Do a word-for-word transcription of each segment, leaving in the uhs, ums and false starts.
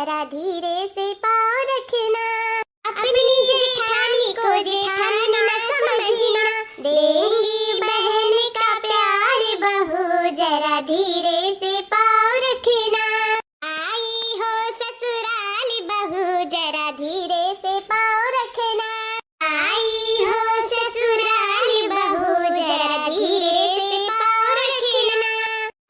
जरा धीरे से पाँव रखना। अपनी जेठानी को जेठानी ना समझना, देंगी बहन का प्यार बहू, जरा धीरे से पाँव रखना। आई हो ससुराल बहू, जरा धीरे से पाँव रखना। आई हो ससुराल बहू, जरा धीरे से पाँव रखना।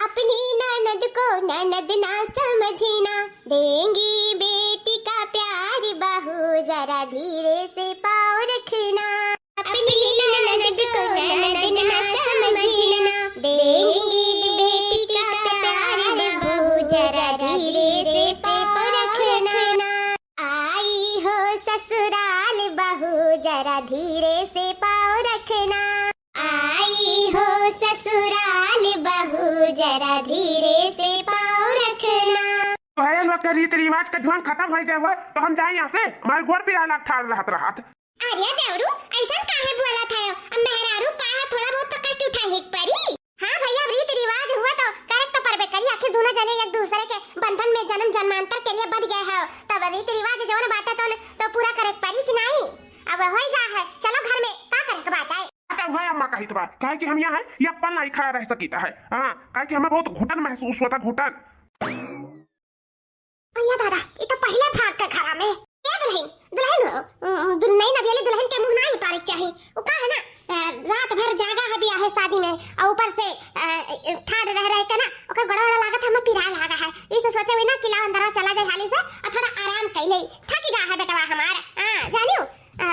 अपनी ननद को ननद ना समझना, देंगी बेटी का प्यार बहू, जरा धीरे से पाँव रखना। अपनी ननद को ननद ना समझना, देंगी बेटी का प्यार बहू, जरा धीरे से पाँव रखना। आई हो ससुराल बहू, जरा धीरे से पाँव रखना। आई हो ससुराल बहू, जरा धीरे से पाँव रखना। तोहरे लोग के रीति रिवाज के ढंग खतम होइ गए हुए, तो हम जाई यहाँ से, हमारे गोड़ पिराला ठाड़ रहत रहत। अरे देवरू, ऐसन काहे बोलत है? अब मेहरारू पाए है, थोड़ा बहुत तो कष्ट उठाए के परी। हाँ भैया, अब रीति रिवाज हुआ तो करे के तो परबे करी, आखिर दोनों जने एक दूसरे के बंधन में जन्म जन्मांतर के लिए बंध गए हो, तब रीति रिवाज जौन बाटे तौन तो पूरा करे के परी कि नहीं? अब होई गा है, चलो घर में, का करे के बात है? हटा हुआ अम्मा कहित बा, काहे कि हम यहाँ है, ये पल नहीं खड़ा रह सकीता है। हाँ, काहे कि हमें बहुत घुटन महसूस होता, घुटन। अय्या दादा, ई तो पहिले भाग के घरा में। ए दुल्हन, दुल्हन हो, उम, दुल-, नई नवेली दुल्हन के मुंह ना उतारे के चाही। उ का है ना, अ, रात भर जागा है बियाहे शादी में, और ऊपर से, अ, ठाड़ रह रह के ना, ओकर गोड़ा वोड़ा लागत हमें पिराए लागा है। इसे सोचे हुई ना कि लाओ अंदरवा चला जाए हाली से, और थोड़ा आराम कर ले। थक गा है बेटवा हमार। हाँ, जानियो, अ,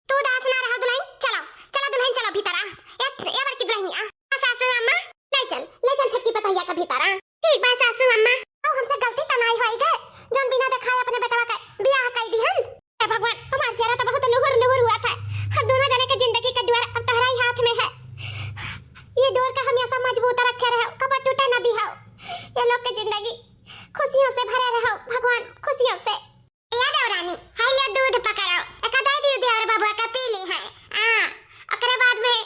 तू उदास ना रहो दुल्हन, चलो, चलो दुल्हन, चलो भीतर आ। ए, ए बड़की दुल्हनिया, आ सासू अम्मा, ले चल, ले चल छोटकी पतोहिया के भीतर आ। ठीक बा सासू अम्मा, अब हमसे गलती तो नाई होई गए, जौन बिना देखाए अपने बेटवा के बियाह कर दिहन। हे भगवान, हमार चेहरा तो बहुत लुहुर लुहुर हुआ था। हम दोनों जने के जिंदगी का डोर अब तोहरा ही हाथ में है। ये डोर का हमेशा मजबूत रखे रहो, कब टूटे ना दिहो। ये लोग के जिंदगी खुशियों से भरे रहो भगवान, खुशियों से। या देवरानी, हाय लो दूध पकड़ो, एका दे दियो देवर बबुआ का पी ली है। आ, ओकरे बाद में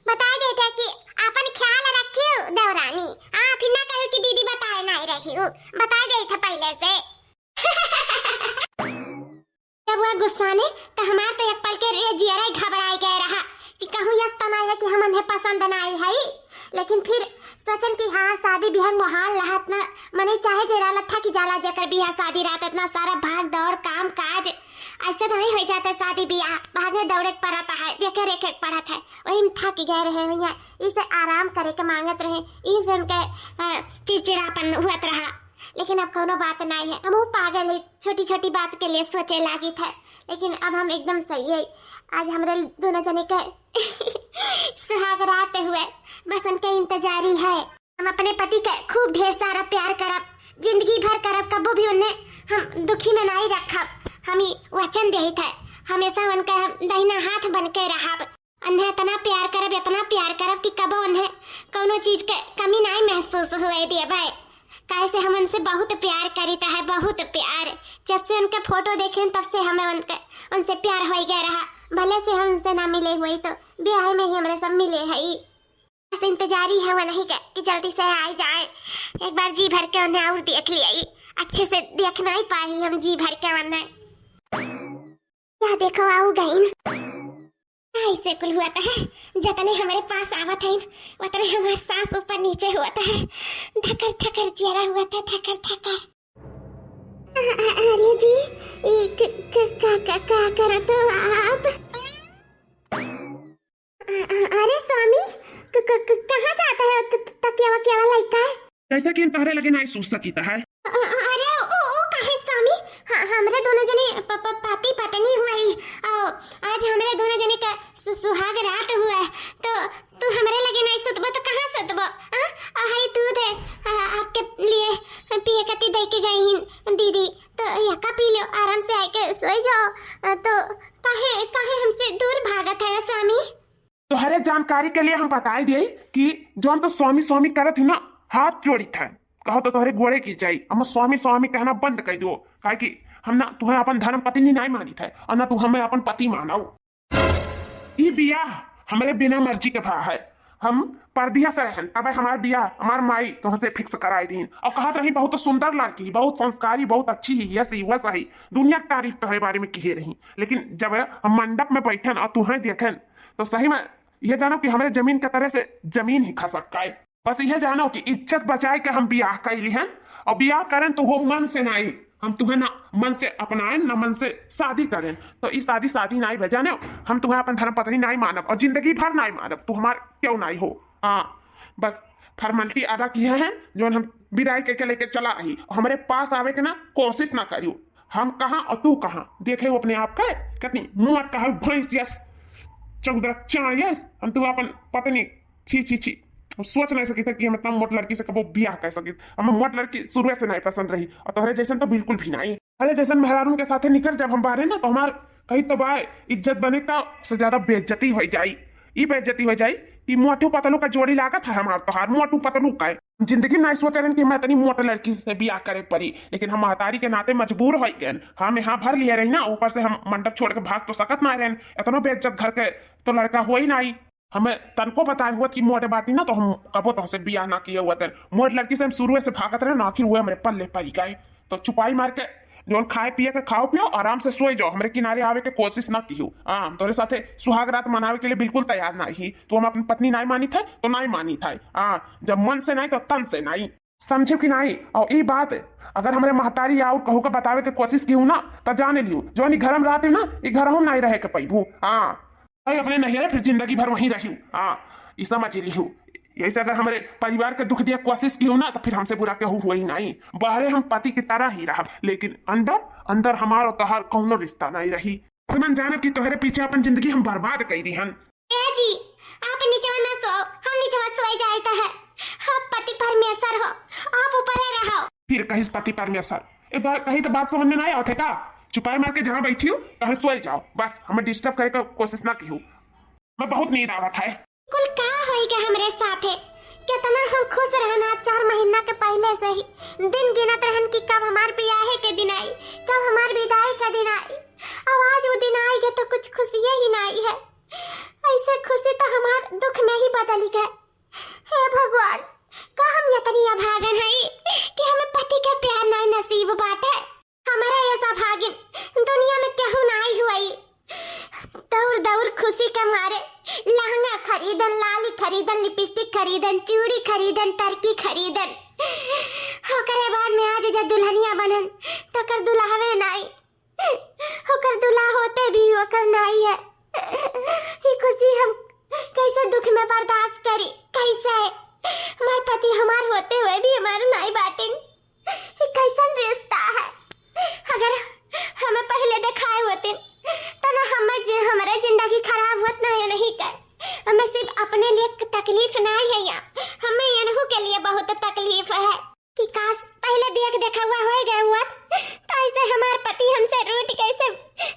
बताए देते कि आपन ख्याल रखियो देवरानी। आ, फिर ना कहो कि दीदी बताए नहीं रही हूँ, बताए दे था पहले से। जब वह गुस्सा ने, तो हमार तो एक पल के रे जियरा ही घबराई गए रहा कि कहूँ यस तो नहीं है कि हम उन्हें पसंद नहीं है। लेकिन फिर सोचन कि हाँ, शादी बियाह मोहाल रहत ना, मने चाहे जे रहलत था कि जाला जेकर बियाह शादी रहत, इतना सारा भाग दौड़, काम काज, ऐसे नहीं हो जाता शादी बियाह, भागे दौड़े के पड़त है, देखे रेखे के पड़त है, वही में थक गए रहे हुई हैं, इसे आराम करे के मांगत रहे, इसे उनके, अ, चिड़चिड़ापन हुअत रहा। लेकिन अब कोनो बात नहीं है, हम पागल है, छोटी छोटी बात के लिए सोचे लागी थे, लेकिन अब हम एकदम सही है। आज हमरे दोनों जने के सुहाग रात हुए, बस उनके इंतजारी है। हम अपने पति के खूब ढेर सारा प्यार करब, जिंदगी भर करब, कबो भी उन्हें हम दुखी में नहीं रखब। हम ई वचन देत है, हमेशा उनका हम दहिना हाथ बन के रहब। उन्हें इतना प्यार करब, इतना प्यार करब कि कबो उन्हें कौनो चीज के कमी नहीं महसूस हुए देबै। काहे से हम उनसे बहुत प्यार करीत है, बहुत प्यार। जब से उनके फोटो देखे तब से हमें उनके, उनसे प्यार हो गया रहा। भले से हम उनसे ना मिले हुए तो ब्याह में ही हमरे सब मिले है। बस इंतजारी है वो नहीं के कि जल्दी से आ जाए, एक बार जी भर के उन्हें और देख लिए, अच्छे से देख नहीं पाए हम जी भर के उन्हें। या देखो, आउ गइन। ऐसे कुल हुआ था, जतने हमारे पास आवत है, उतने हमारे सांस ऊपर नीचे हुआ था, धकर धकर जियरा हुआ था, धकर धकर। अ-, अ-, अरे जी, ई क-, क-, का, का, का करत हो आप? अ-, अ-, अरे स्वामी, क-, क-, क-, कहाँ जाता है त-, त-, तकियावा, कियावा लइका? कैसे कि हम तोहरे लगे नाई सूझ सकीता है। अ-, अ-, अरे ओ, ओ काहे स्वामी, ह-, हमरे दोनों जने प-, प-, पति पत्नी हुआ ही। अ, आज हमरे दोनों जने का सु-, सुहाग रात हुआ है, तो तू हमरे लगे नाई सुतबो तो कहाँ सुतबो? आ? आ, हई दूध है, आ, आपके लिए पिए खातिर दे के गई ही दीदी, तो यका पी लो, आराम से आके सोई जाओ। अ, तो काहे, काहे हमसे दूर भागत है स्वामी? तोहरे जानकारी के लिए हम बताई देई कि जौन तो स्वामी स्वामी करत ही ना, हाथ जोड़ित है, कहो तो तोहरे गोड़े की जाई, हम स्वामी स्वामी कहना बंद कर दो, काहे कि हम ना तुम्हें अपन धर्म पत्नी नहीं मानित है और ना तू हमें अपन पति मानो। ई बियाह हमरे बिना मर्जी के भा है, हम परदेस रहेन, तबे हमार बियाह हमार माई तोहसे fix कराई दीन। और कहत रही, "बहुत सुंदर लड़की, बहुत संस्कारी, बहुत अच्छी ही, यस ही, वस ही।" दुनिया के तारीफ तोहरे बारे में किहे रही, लेकिन जब हम मंडप में बैठन और तुहें देखेन, तो सही में ये जानो कि हमरे जमीन के तरे से जमीन ही खसक गए। बस ये जानो कि इज्जत बचाए के हम बियाह कैली हन, और बियाह करेन तो हो मन से नाई, हम तुहें ना मन से अपनाएन, ना मन से शादी करेन। तो ई शादी, शादी नाई बा, जाने, हम तुहें अपन धर्म पत्नी नाई मानब और जिंदगी भर नाई मानब, तू हमार क्यों नाई हो। हाँ, बस formality अदा किहे हैं, जौन हम विदाई के, के लेके चला आई। हमरे पास आवे के ना कोशिश ना करियो। हम कहाँ और तू कहाँ, देखे हो अपने आप के, कितनी मोट कहा भैंस यस, चौदह चार यस, हम तू अपन पत्नी, छी, छी, छी। हम सोच नाई सकी थे कि हम इतना मोट लड़की से कबो बियाह कर सकी। हम मोट लड़की शुरुए से नाई पसंद रही, और तोहरे जैसन तो बिल्कुल भी नाई। अरे, जैसन मेहरारून के साथे निकल जब हम बारे ना, तो हमार कहीं तो बा इज्जत बने का से ज्यादा बेइज्जती हो जाई। ई बेइज्जती हो जाई कि मोटू पतलू का जोड़ी लागत है हमार तोहार, मोटू पतलू का। जिंदगी में नाई सोचे रहन कि मैं इतनी मोट लड़की से बियाह करे पड़ी, लेकिन हम महतारी के नाते मजबूर हो गए। हम यहाँ भर लिए रही ना, ऊपर से हम मंडप छोड़ के भाग तो सकत ना रहन, इतनो बेइज्जत घर के तो लड़का हो ही नाई। हमें तनको बताए हुआ कि मोटे बाटी ना, तो हम कबो तोहसे बियाह ना किए हुआ थे। मोट लड़की से हम शुरुए से भागत रहे ना, आखिर वो हमरे पल्ले पड़ी गए। तो चुपाई मार के जौन खाए पिए के खाओ पियो, आराम से सोए जाओ, हमरे किनारे आवे के कोशिश ना कियो। हाँ, हम तोरे साथे सुहाग रात मनावे के लिए बिल्कुल तैयार ना ही। तू हम अपनी पत्नी नाई मानी थे तो नाई मानी थे। हाँ, जब मन से नाई तो तन से नाई, समझियो कि नाई? और ई बात अगर हमरे महतारी या और कहू के बतावे के कोशिश कियो ना, तो जाने लियो, जौन ई घर में रहती ना, ई घर हम नाई रहे के पैबू। हाँ, भाई अपने नैहरे फिर जिंदगी भर वहीं रहियो। हाँ, ई समझ लियो। यही से अगर हमरे परिवार के दुख दिया कोशिश कियो ना, तो फिर हमसे बुरा केहू हुआ ही नाई। बाहरे हम पति की तरह ही रहब, लेकिन अंदर, अंदर हमार और तोहार कौनो रिश्ता नाई रही। मन जानब कि तोहरे पीछे अपन जिंदगी हम बर्बाद कई दी हन। ए जी, आप नीचवा ना सो, हम नीचवा सोए जाए त है। आप पति परमेश्वर हो, आप ऊपर ही रहो। फिर कहिस पति परमेश्वर। एक बार कही तो बात समझ में ना आवत है का? चुपाई मार के जहाँ बैठी हो, तहाँ सोए जाओ। बस हमें disturb करे का कोशिश ना कियो। मैं बहुत नींद आवत है। कुल का होई गए हमरे साथे? कितना हम खुश रहन आज चार महीना के पहले से ही। दिन गिनत रहन कि कब हमार बियाहे के दिन आई, कब हमार विदाई का दिन आई। अब आज वो दिन आई गए तो कुछ खुशिये ही नाई है। ऐसे खुशी तो हमार दुख में ही बदली गए। हे भगवान, का हम यतनी अभागन हई कि हमें पति के प्यार नाई नसीब बाटे? हमारा ऐसा भागिन दुनिया में केहू नाई हुई। दौड़ दौड़ खुशी के मारे लहंगा खरीदन, लाली खरीदन, लिपस्टिक खरीदन, चूड़ी खरीदन, टर्की खरीदन। ओकरे बाद में आज जब दुल्हनिया बनन, तो ओकर दुल्हवे नाई, ओकर दुल्हा होते भी ओकर नाई है। ई खुशी हम कैसे दुख में बर्दाश्त करी, कैसे? हमार पति हमार होते हुए भी हमार नाई बाटिन। ई कैसन रिश्ता है? अगर हमें पहले देखाए होतिन, तो ना हमें जि-, हमारे जिंदगी खराब होत ना, ये नहीं कर। हमें सिर्फ अपने लिए तकलीफ ना है यहाँ, हमें इनहू के लिए बहुत तकलीफ है कि काश पहले देख देखा हुआ हो गए हुआ, तो ऐसे हमार पति हमसे रूठ के ऐसे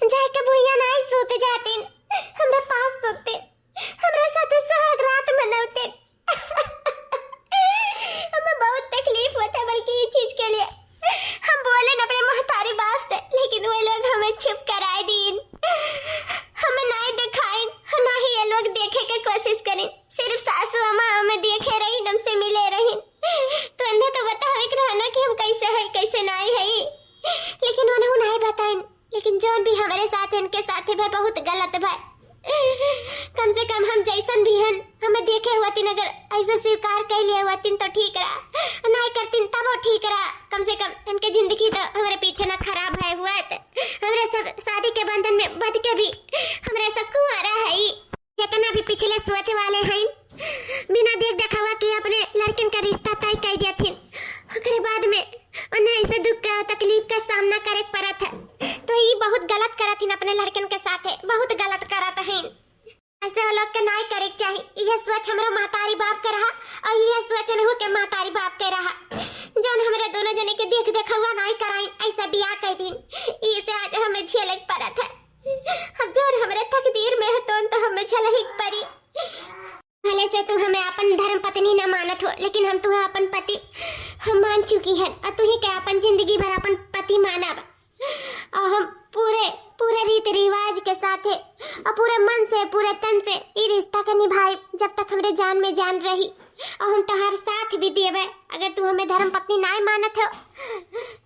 जाए के भुइया ना सूत जातिन, हमरे पास सोते, हमरे साथे सुहाग रात मनौते। हमें बहुत तकलीफ होता, बल्कि ये चीज के लिए हम बोले न अपने महतारी बाप से, लेकिन वो लोग हमें चुप कराए दीन, हमें ना दिखाइन, ना ही ये लोग देखे के कोशिश करें। सिर्फ सासू अम्मा हमें देखे रही, हमसे मिले रही, तो इन्हें तो बतावे के रहना कि हम कैसे है, कैसे नाई है, लेकिन उन्होंने नहीं बताइन। लेकिन जौन भी हमारे साथ इनके साथ है भाई, बहुत गलत भाई। कम से कम हम जैसन भी हन, हमें देखे हुआ तीन अगर ऐसे स्वीकार कर लिए हुआ तीन तो ठीक रहा, नहीं करतीन तब वो ठीक रहा। कम से कम इनके जिंदगी तो हमारे पीछे ना खराब है हुआ, तो हमारे सब शादी के बंधन में बंध के भी हमारे सब कुंवारा है। जितना भी पिछले सोच वाले हैं, बिना देख देखावा के अपने लड़कन का रिश्ता तय कर दिया थे। ओकरे बाद में उन्हें ऐसे दुख का, तकलीफ का सामना करे के पड़त है, तो ये बहुत गलत करत हिन अपने लड़कन के साथे, बहुत गलत करत हैं। ऐसे वो लोग के नाई करे के चाही। यह सोच हमरो महतारी बाप के रहा और यह सोच इनहू के महतारी बाप के रहा, जौन हमरे दोनों जने के देख देखावा नाई कराई, ऐसा बियाह कर दीन। इसे आज हमें झेले के पड़त है। अब जौन हमरे तकदीर में है, तौन तो हमें झेलही के पड़ी। भले से तू हमें अपन धर्म पत्नी ना मानत हो, लेकिन हम तुहे अपन पति हम मान चुकी हैं और तुही के अपन जिंदगी भर अपन पति मानब। और हम पूरे, पूरे रीत रिवाज के साथे और पूरे मन से, पूरे तन से ई रिश्ता के निभाई, जब तक हमरे जान में जान रही, और हम तोहार साथ भी देबे। अगर तू हमें धर्म पत्नी नाय मानत हो,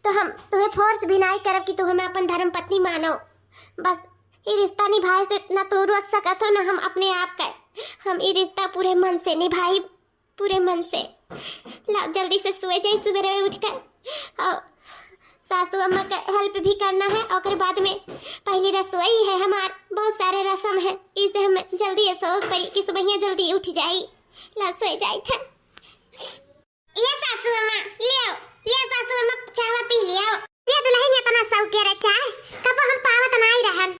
तो हम तुम्हें force भी नाय करब कि तू हमें अपन धर्म पत्नी मानो। बस, ये रिश्ता निभाए से ना तू रोक सकत हो, ना हम अपने आप के। हम ये रिश्ता पूरे मन से निभाई, पूरे मन से। लाओ, जल्दी से सोए जाई, सुबेरे उठ कर। और सासू अम्मा का help भी करना है। ओकरे बाद में पहली रसोई है हमार, बहुत सारे रस्म है, इसे हमें जल्दी ये सोच पड़ी कि सुबहिया जल्दी उठ जाई। लाओ, सोए जाई थे। ये सासू अम्मा, ले आओ, ये सासू अम्मा, चाहवा पी ले आओ। ये दुलहिन इतना सौकेरे चाह, कबो हम पावत नाई रहन।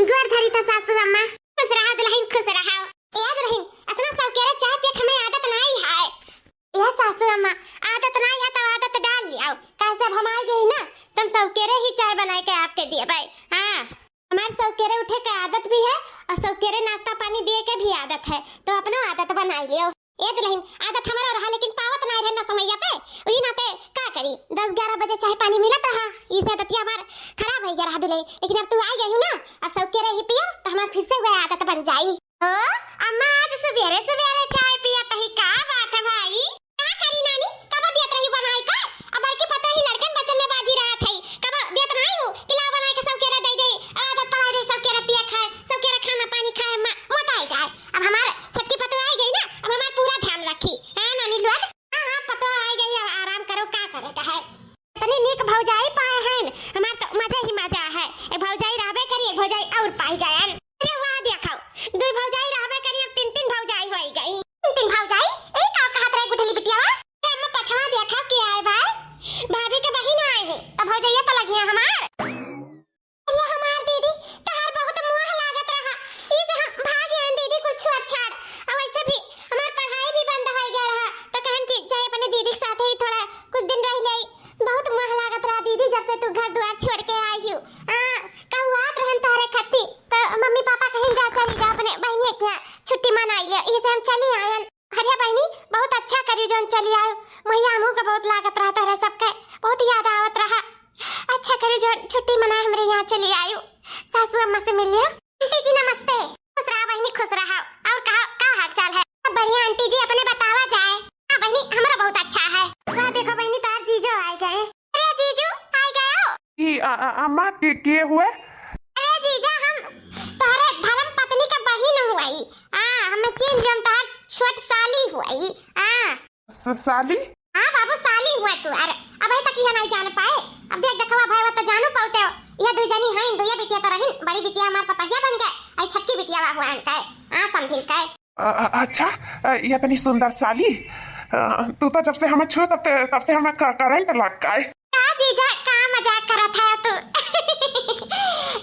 गोर धरी तो सासू अम्मा, खुश रहा दुलहिन, खुश रहा। ए दुलहिन, इतना सौकेरे चाह पिए के हमें आदत नाई है। ए सासू अम्मा, आदत नाई है तो आदत डाल ले आओ, काहे से अब हम आ गई ना, तुम सौकेरे ही चाय बनाए के आपके दिए भाई। हाँ, हमार सौकेरे उठे के आदत भी है और सौकेरे नाश्ता पानी दिए के भी आदत है, तो अपनो आदत बनाई लियो। ए दुलहिन, आदत हमरो रहा, लेकिन पावत नाई रहे ना समैया पे, वही नाते का करी, दस ग्यारह बजे चाय पानी मिलत रहा, ई से आदतिया हमार खराब हो गया रहा दुलहिन, लेकिन अब तू आ गई हूँ ना, अब सौकेरे ही पियो, तो हमार फिर से वह आदत बन जाई। ओ अम्मा, आज सुबेरे सुबेरे चाय पिया तही, का बात है भाई? का करी नानी, कब दियत रही बनाई का? अब बड़की पतोही लड़कन बच्चन में बाजी रहत है, कब दियत नाई हूँ कि लाओ बनाई के सौकेरे दे दे, आदत पड़ा दे सौकेरे पिया खाए, सौकेरे खाना पानी खाए, मा-, मोटाई जाए। अब हमार छोटकी पतोह आई गई ना, अब हमार पूरा ध्यान रखी। हाँ नानी लोग, हाँ, हाँ, पतोह आई गई, अब आराम करो, का करे का है। इतनी नीक भौजाई पाए हैं, हमार तो मजा ही मजा है। एक भौजाई रहबे करी, एक भौजाई और पाई गयन। अरे वाह, देखो, दुई भौजाई रहबे करी, अब तीन तीन भौजाई होई गई। तीन तीन भौजाई? ए का कहत रहे गुठली बिटिया? ए अम्मा, पछवा देखो के आए बा, भाभी के बहिन आई है, तो भौजैया तो लगी है हमार। अरे हमार दीदी, तहार बहुत मोह लागत रहा, ई से हम भाग आइन दीदी कुल छोड़ छाड़। और वैसे भी हमार पढ़ाई भी बंद हो गया रहा, तो कहन कि जाए अपने दीदी के साथ ही थोड़ा कुछ दिन रह ले। बहुत मोह लागत रहा दीदी, जब से तू घर द्वार छोड़ के आई हो। हाँ, कहू आत रहन तोहरे खत्ती, तो मम्मी पापा कहीं जा चली जा अपने बहनिया के यहाँ छुट्टी मनाई ले, ई से हम चली आयन। अरे बहनी, बहुत अच्छा करी जौन चली आयो। मैया हमू के बहुत लागत रहा तोहरे सबके, बहुत याद आवत रहा। अच्छा करी जौन छुट्टी मनाए हमरे यहाँ चली आयो। सासू अम्मा से मिल लियो। आंटी जी नमस्ते। खुश रहा बहनी, खुश रहा। और का, का हाल चाल है? सब बढ़िया आंटी जी, अपने बतावा जाए। हाँ बहनी, हमरा बहुत अच्छा है। वाह, देखो बहनी, तार जीजो आए गए। अरे जीजू, आए गए हो? ई, आ, आ, अम्मा, के, के हुए? अरे जीजा, हम तोहरे धर्म पत्नी का बहिन हुई। आ, हमें चीन जो हम तोहर छोट साली हुई। आ। स-, साली? हाँ बाबू, साली हुआ तू। अरे, अब तक यह नहीं जान पाए। अब देख देखवा भाई, वो तो जानू पाते हो। यह दो जनी हैं, दो ये बिटिया तो रही, बड़ी बिटिया हमार पतहिया बन गए, आई छटकी बिटिया बाबू आन का, आ, समझिल का। अ, अ, अच्छा, अ, ये इतनी सुंदर साली, अ, तू तो जब से हमें छू तब से, तब से हमें क-, करंट लग गए। का जीजा, का मजाक करत है तू?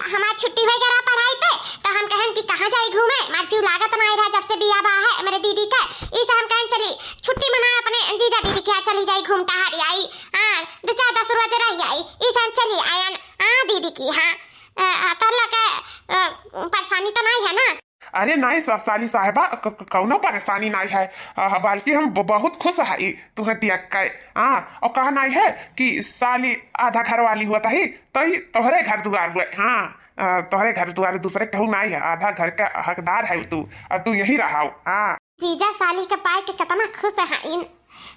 हमार छुट्टी हो गया पढ़ाई पे, तो हम कहन कि कहाँ जाई घूमे, मार जीव लागत ना रहा जब से बिया बा है मेरे दीदी का। इसे हम कहन चली छुट्टी मनाए अपने जीजा दीदी के यहाँ चली जाई घूम टहर आई। हाँ, दो चार दस रोज रह आई, इसे हम चली आयन। हाँ दीदी की, हाँ, अ, अ, तोर लोग के, अ, परेशानी तो नहीं है ना? अरे नाई सा-, साली साहेबा, क-, क-, कौनो परेशानी नाई है। आ, बल्कि हम ब-, बहुत खुश हई तुहें देख के। हाँ, और कहा नाई है कि साली आधा घर वाली हुआ तही, तही तोहरे घर दुआर हुए। हाँ, आ, तोहरे घर दुआर, दूसरे कहू नाई है, आधा घर का हकदार है तू, और तू यही रहाओ। हाँ। जीजा साली के पाए के कितना खुश है इन।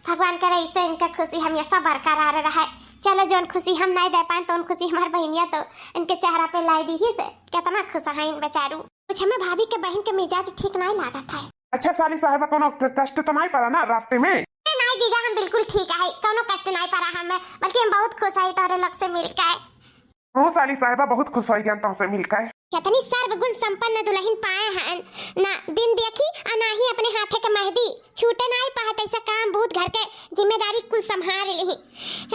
भगवान करे इसे इनका खुशी हमेशा बरकरार रहे। चलो, जौन खुशी हम नाई दे पाए, तो उन खुशी हमार बहनिया तो इनके चेहरा पे लाई दी ही से। कितना खुश है इन बेचारू। कुछ हमें भाभी के बहन के मिजाज ठीक नाई लागत है। अच्छा साली साहेबा, कोनो क-, कष्ट तो नाई पड़ा ना रास्ते में? ए, नाई जीजा, हम बिल्कुल ठीक है, कोनो कष्ट नाई पड़ा हमें, बल्कि हम बहुत खुश है तोहरे लोग से मिलके। ओ साली साहेबा, बहुत खुश हो गया तुमसे मिलके। कितनी सर्वगुण संपन्न दुल्हन पाए हैं, ना दिन देखी और ना ही अपने हाथे के मेहंदी छूटे नाई पाहत, ऐसा काम बहुत घर के जिम्मेदारी कुल संभाल ली।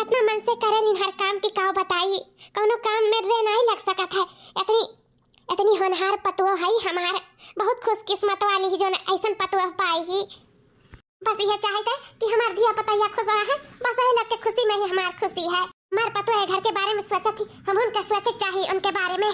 इतना मन से करे लिन हर काम की काव बताई, कोनो काम में रे नाई लग सकत है। इतनी इतनी होनहार पतोह है हमार, बहुत खुशकिस्मत वाली है जौन ऐसन पतोह पाई ही। बस यह चाहत है कि हमार धिया पतोहिया खुश रहे, बस यही लोग के खुशी में ही हमार खुशी है। हमार पतोह घर के बारे में सोचत ही, हम उनके सोचे चाहिए उनके बारे में।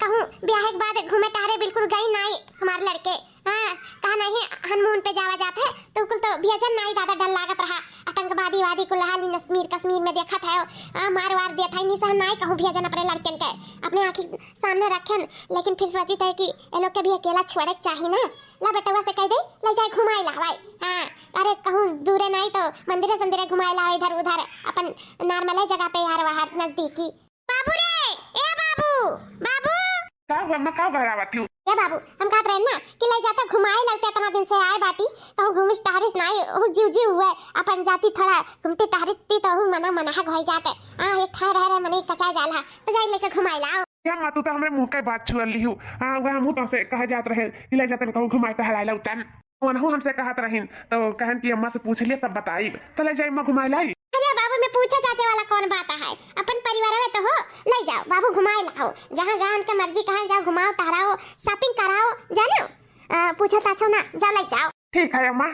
कहूँ ब्याह के बाद घूमे टहरे बिल्कुल गई नाई हमार लड़के। हाँ, कहा नहीं, honeymoon पे जावा जात है, तो कुल तो भेजन नाई दादा, डर लागत रहा। आतंकवादी वादी कुल हाल ही कश्मीर, कश्मीर में देखत है, आ, मार वार देत है, नहीं से हम नाई कहूँ भेजन अपने लड़कन के, अपने आँखी सामने रखेन, लेकिन फिर सोचित है कि ये लोग के भी अकेला छोड़े के चाही ना। ला बेटवा से कह दे, ले जाए घुमाई लावाई। हाँ, अरे कहूँ दूरे नाई तो मंदिरे संदिरे घुमाई लावाई, इधर उधर अपन normal जगह पे यार, वहाँ नजदीकी। बाबू रे, ए बाबू, बाबू। का हुआ अम्मा, का बहरावत हो? ए बाबू, हम कहत रहे ना कि ले जाता घुमाए लगते, इतना दिन से आए बाटी, कहूँ घूमिस टहरिस नाई, ओहू जीव जीव हुए, अपन जाती थोड़ा घूमती टहरती तो ओहू मना मनाहक होई जाते। हाँ, एक ठाए रह रहे मने कचा जाला, तो जाई लेके घुमाए लाओ। ए अम्मा, तू तो हमरे मुँह के बात छुअल लिहू। हाँ, वह हमहू तो से कहा जात रहे कि ले जातन कहूँ घुमाए टहराए लौटन। वनहू हमसे कहत रहिन, तो कहन कि अम्मा से पूछ लिया तब बताइब। तो ले जाई अम्मा घुमाए लाई। अरे बाबू, में पूछे जाचे वाला कौन बात है? अपन परिवार में तो हो, ले जाओ बाबू, घुमाए लाओ, जहाँ जहाँ उनके मर्जी कहाँ जाओ, घुमाओ टहराओ, shopping कराओ, जानो। अ, पूछे ताछो ना, जाओ ले जाओ। ठीक है अम्मा।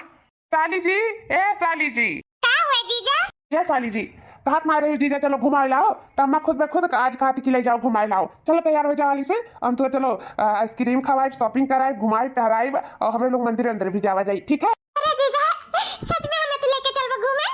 साली जी, ए साली जी। का हुआ जीजा? ए साली जी, कहत ना रही जीजा चलो घुमाए लाओ, तो अम्मा खुद ब खुद आज कहत कि ले जाओ घुमाए लाओ। चलो तैयार हो जाओ हाली से, हम तो चलो, अ, ice cream खवाइब, shopping कराइब, घुमाइब टहराइब और हमरे लोग मंदिर अंदर भी जावा जाई, ठीक है? अरे जीजा, सच में हमें तो लेके चलबो घूमे?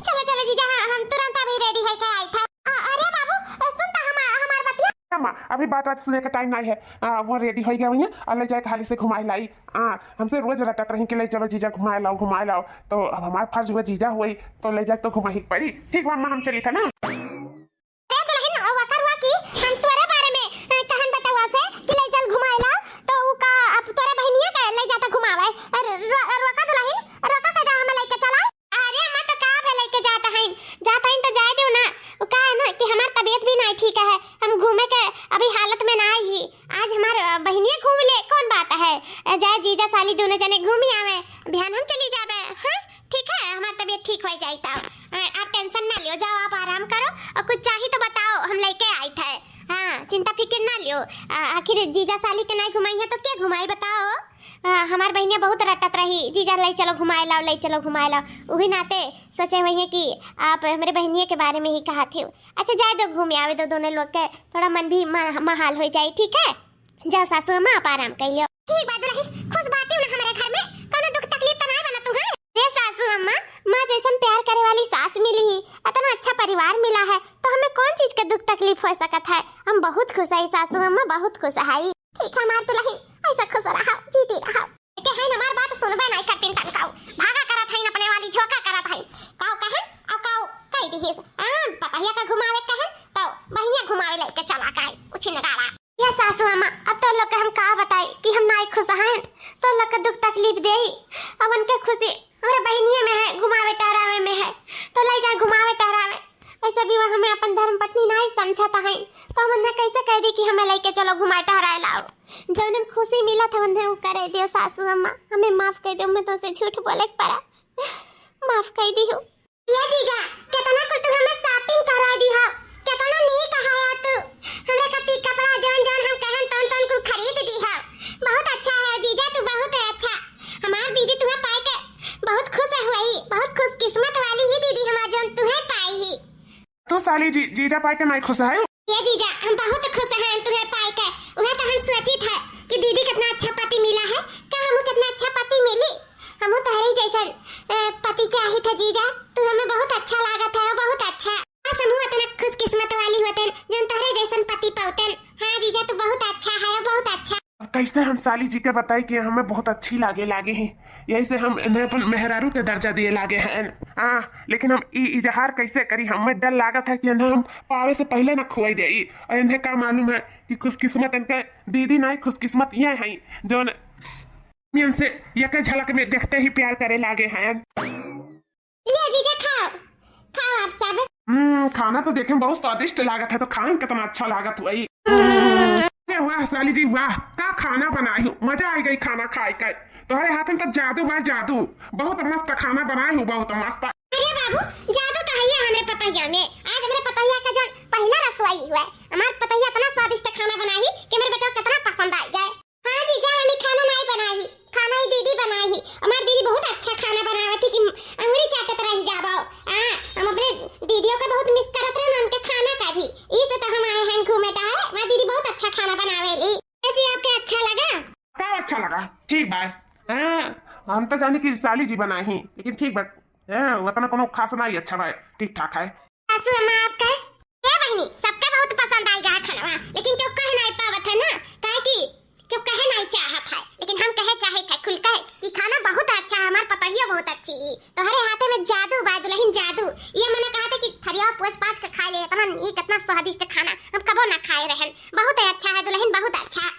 चलो चलो जीजा, हाँ, हम तुरंत अभी ready होके आई था। अ-, अरे बाबू, सुन तो हमार, हमार बतिया। अम्मा, अभी बात बात सुने का time नहीं है। आ, वो ready हो गया हुई है, और ले जाए हाली से घुमाए लाई। हाँ, हमसे रोज रटत रही कि ले चलो जीजा घुमाए लाओ, घुमाए लाओ। तो अब हमार फर्ज हुआ जीजा हुई, तो ले जाए तो घुमाही के पड़ी। ठीक बा अम्मा, हम चली था ना। ए दुल्हन, ओ वकर हुआ कि हम तोरे बारे में, अ, कहन बेटवा से कि ले चल घुमाए लाओ, तो उ का अब तोरे बहिनिया के ले जाता घुमावे। अरे रो-, रोका दुल्हन, रोका के जा हमें लेके चला। अरे अम्मा, तो का भे लेके जात हईन? जात हईन तो जाए देउ ना। उ का है ना कि हमार तबीयत भी नाई ठीक है, हम घूमे के अभी हालत में नाई ही। आज हमार, अ, बहिनिया घूम ले, कौन बात है? अ, जाए जीजा साली दोनों जने घूमी आवे, बिहान हम चली जाबे। हाँ, ठीक है, हमार तबीयत ठीक हो जाई तब। अ, आप tension ना लियो, जाओ आप आराम करो, और कुछ चाही तो बताओ, हम लेके आई थे। हाँ, चिंता फिकिर ना लियो। अ, आखिर जीजा साली के नाई घुमाई है तो के घुमाई बताओ? हाँ, हमार बहिनिया बहुत रटत रही, "जीजा, ले चलो घुमाए लाओ, ले चलो घुमाए लाओ।" उही नाते सोचे हुई है कि आप हमरे बहिनिया के बारे में ही कहत हो। अच्छा, जाए दो, घूम आवे दो दोनों लोग के, थोड़ा मन भी म-, महाल हो जाए, ठीक है? जाओ सासू अम्मा, आप आराम कर लियो। ठीक बा दुल्हन, खुश बाटी ना हमारे घर में, कोनो दुख तकलीफ तो ना बना तुम्हें? रे सासू अम्मा, माँ जैसन प्यार करे वाली सास मिली ही, इतना अच्छा परिवार मिला है, तो हमें कौन चीज के दुख तकलीफ हो सकत है? हम बहुत खुश है सासू अम्मा, बहुत खुश है। ठीक है हमार दुल्हन, ऐसा खुश रहो, जीती रहो। के है हमार बात सुनबे नहीं करतीन तनकाऊ। भागा करत हईन अपने वाली, झोंका करत हईन। काऊ कहन, अउ काऊ कह दिहिस। हाँ, पतहिया का घुमावे कहन, तो बहिनिया घुमावे लेके चला गए। उछिन गाड़ा। ये सासू अम्मा, अब तो लोग के हम का बताई कि हम नाई खुश हन। तो लोग के दुख तकलीफ देई, अब उनके खुशी हमरे बहिनिये में है, घुमावे टहरावे में है। तो ले जाए घुमावे टहरावे। वैसे भी वो हमें अपन धर्म पत्नी नाई समझत हईन, तो हम उन्हें कैसे कह दी कि हमें लेके चलो घुमाए टहराए लाओ? जौन खुशी मिलत है उन्हें वो करे दियो सासू अम्मा, हमें माफ कर दो, मैं तो से झूठ बोले के पड़ा, माफ कर दी हो। ये जीजा, कितना कुल तू हमें shopping करा दी हो, कितना नीक है तू, हमरे खातिर कपड़ा जौन जौन हम कहन तौन तौन कुल खरीद दी हो। बहुत अच्छा है जीजा, तू बहुत है अच्छा। हमार दीदी तुम्हें पाए के बहुत खुश हुई, बहुत खुशकिस्मत वाली ही दीदी हमार जौन तुम्हें पाई ही। तू साली जी, जीजा पाए के नाई खुश है? ये जीजा, हम बहुत खुश हैं तुम्हें पाए के। वह तो हम सोचित है कि दीदी कितना अच्छा पति मिला है, का हमू कितना अच्छा पति मिली, हमू तोहरे जैसन, अ, पति चाहित है जीजा। तू हमें बहुत अच्छा लागत है, बहुत अच्छा। बस हमू इतना खुशकिस्मत वाली होतन जौन तोहरे जैसन पति पौतन। हाँ जीजा, तू बहुत अच्छा है, बहुत अच्छा। अब कैसे हम साली जी के बताई कि हमें बहुत अच्छी लागे लागे ही, यही से हम इन्हें अपन मेहरारू के दर्जा दिए लागे हैं। हाँ, लेकिन हम ई इजहार कैसे करी? हमें डर लागत है कि इन्हें हम पावे से पहले ना खुआई देई। और इन्हें का मालूम है कि खुशकिस्मत इनके दीदी नहीं, खुशकिस्मत ये हैं जौन इनसे एक झलक में देखते ही प्यार करे लागे हैं। लिया जीजा, खाओ, खाओ आप सब। हम्म, खाना तो देखे में बहुत स्वादिष्ट लागत है, तो खान कितना अच्छा लागत हुई। हम्म। अरे वाह साली जी वाह, का खाना बनाई हो, मजा आ गई खाना खाए के। तुम्हारे हाथन का जादू बा जादू, बहुत मस्त खाना बनाई हो, बहुत मस्त। अरे बाबू, जादू तो है हमरे पतहिया में। आज हमरे पतहिया का जौन पहला रसोई हुआ, हमार पतहिया इतना स्वादिष्ट खाना बनाई कि मेरे बेटा को कितना पसंद आ गया। हाँ जीजा, हम ही खाना नाई बनाई, खाना ही दीदी बनाई। हमार दीदी बहुत अच्छा खाना बनावत ही कि अंगुरी चाटत रह जाबो। हाँ, हम अपने दीदियों का बहुत miss करत रहे ना, उनके खाना का भी। इसे तो हम आए हैं घूमे टहरे, हमार दीदी बहुत अच्छा खाना बनावेली। जी, आपके अच्छा लगा? का अच्छा लगा? ठीक बा। हैं, हम तो जानी कि साली जी बनाई ही, लेकिन ठीक बा। हैं, उतना कोनो खास नाई, अच्छा बा, ठीक ठाक है। सासू अम्मा आपके? ए बहिनी, सबके बहुत पसंद आइगा है खानवा, लेकिन केहू कहे नाई पावत है ना, काहे कि केहू कहे नाई चाहत है, लेकिन हम कहे चाहत है खुल के कि खाना बहुत अच्छा है, हमार पतोहियो बहुत अच्छी ही। तोहरे हाथे में जादू बा दुलहिन, जादू। ये मने कहा था कि थरिया पोंछ पाछ के खाइ ले, इतना नीक, इतना स्वादिष्ट खाना हम कबो ना खाए रहन। बहुत अच्छा है दुलहिन, बहुत अच्छा।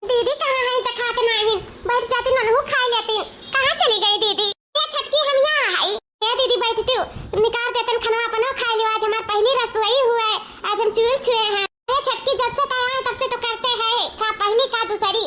दीदी कहाँ है? देखात नाहीं। बैठ जाती, ननहु खाइ लेती। कहाँ चली गई दीदी? ए छटकी, हम यहाँ है। ए दीदी, बैठ तू, निकाल देतन खनवा, अपनो खाइ लियो। आज हमार पहली रसोई हुआ है, आज हम चूल्ह छुए हैं। ए छटकी, जब से तय आए तब से तो करते हैं, का पहली का दूसरी।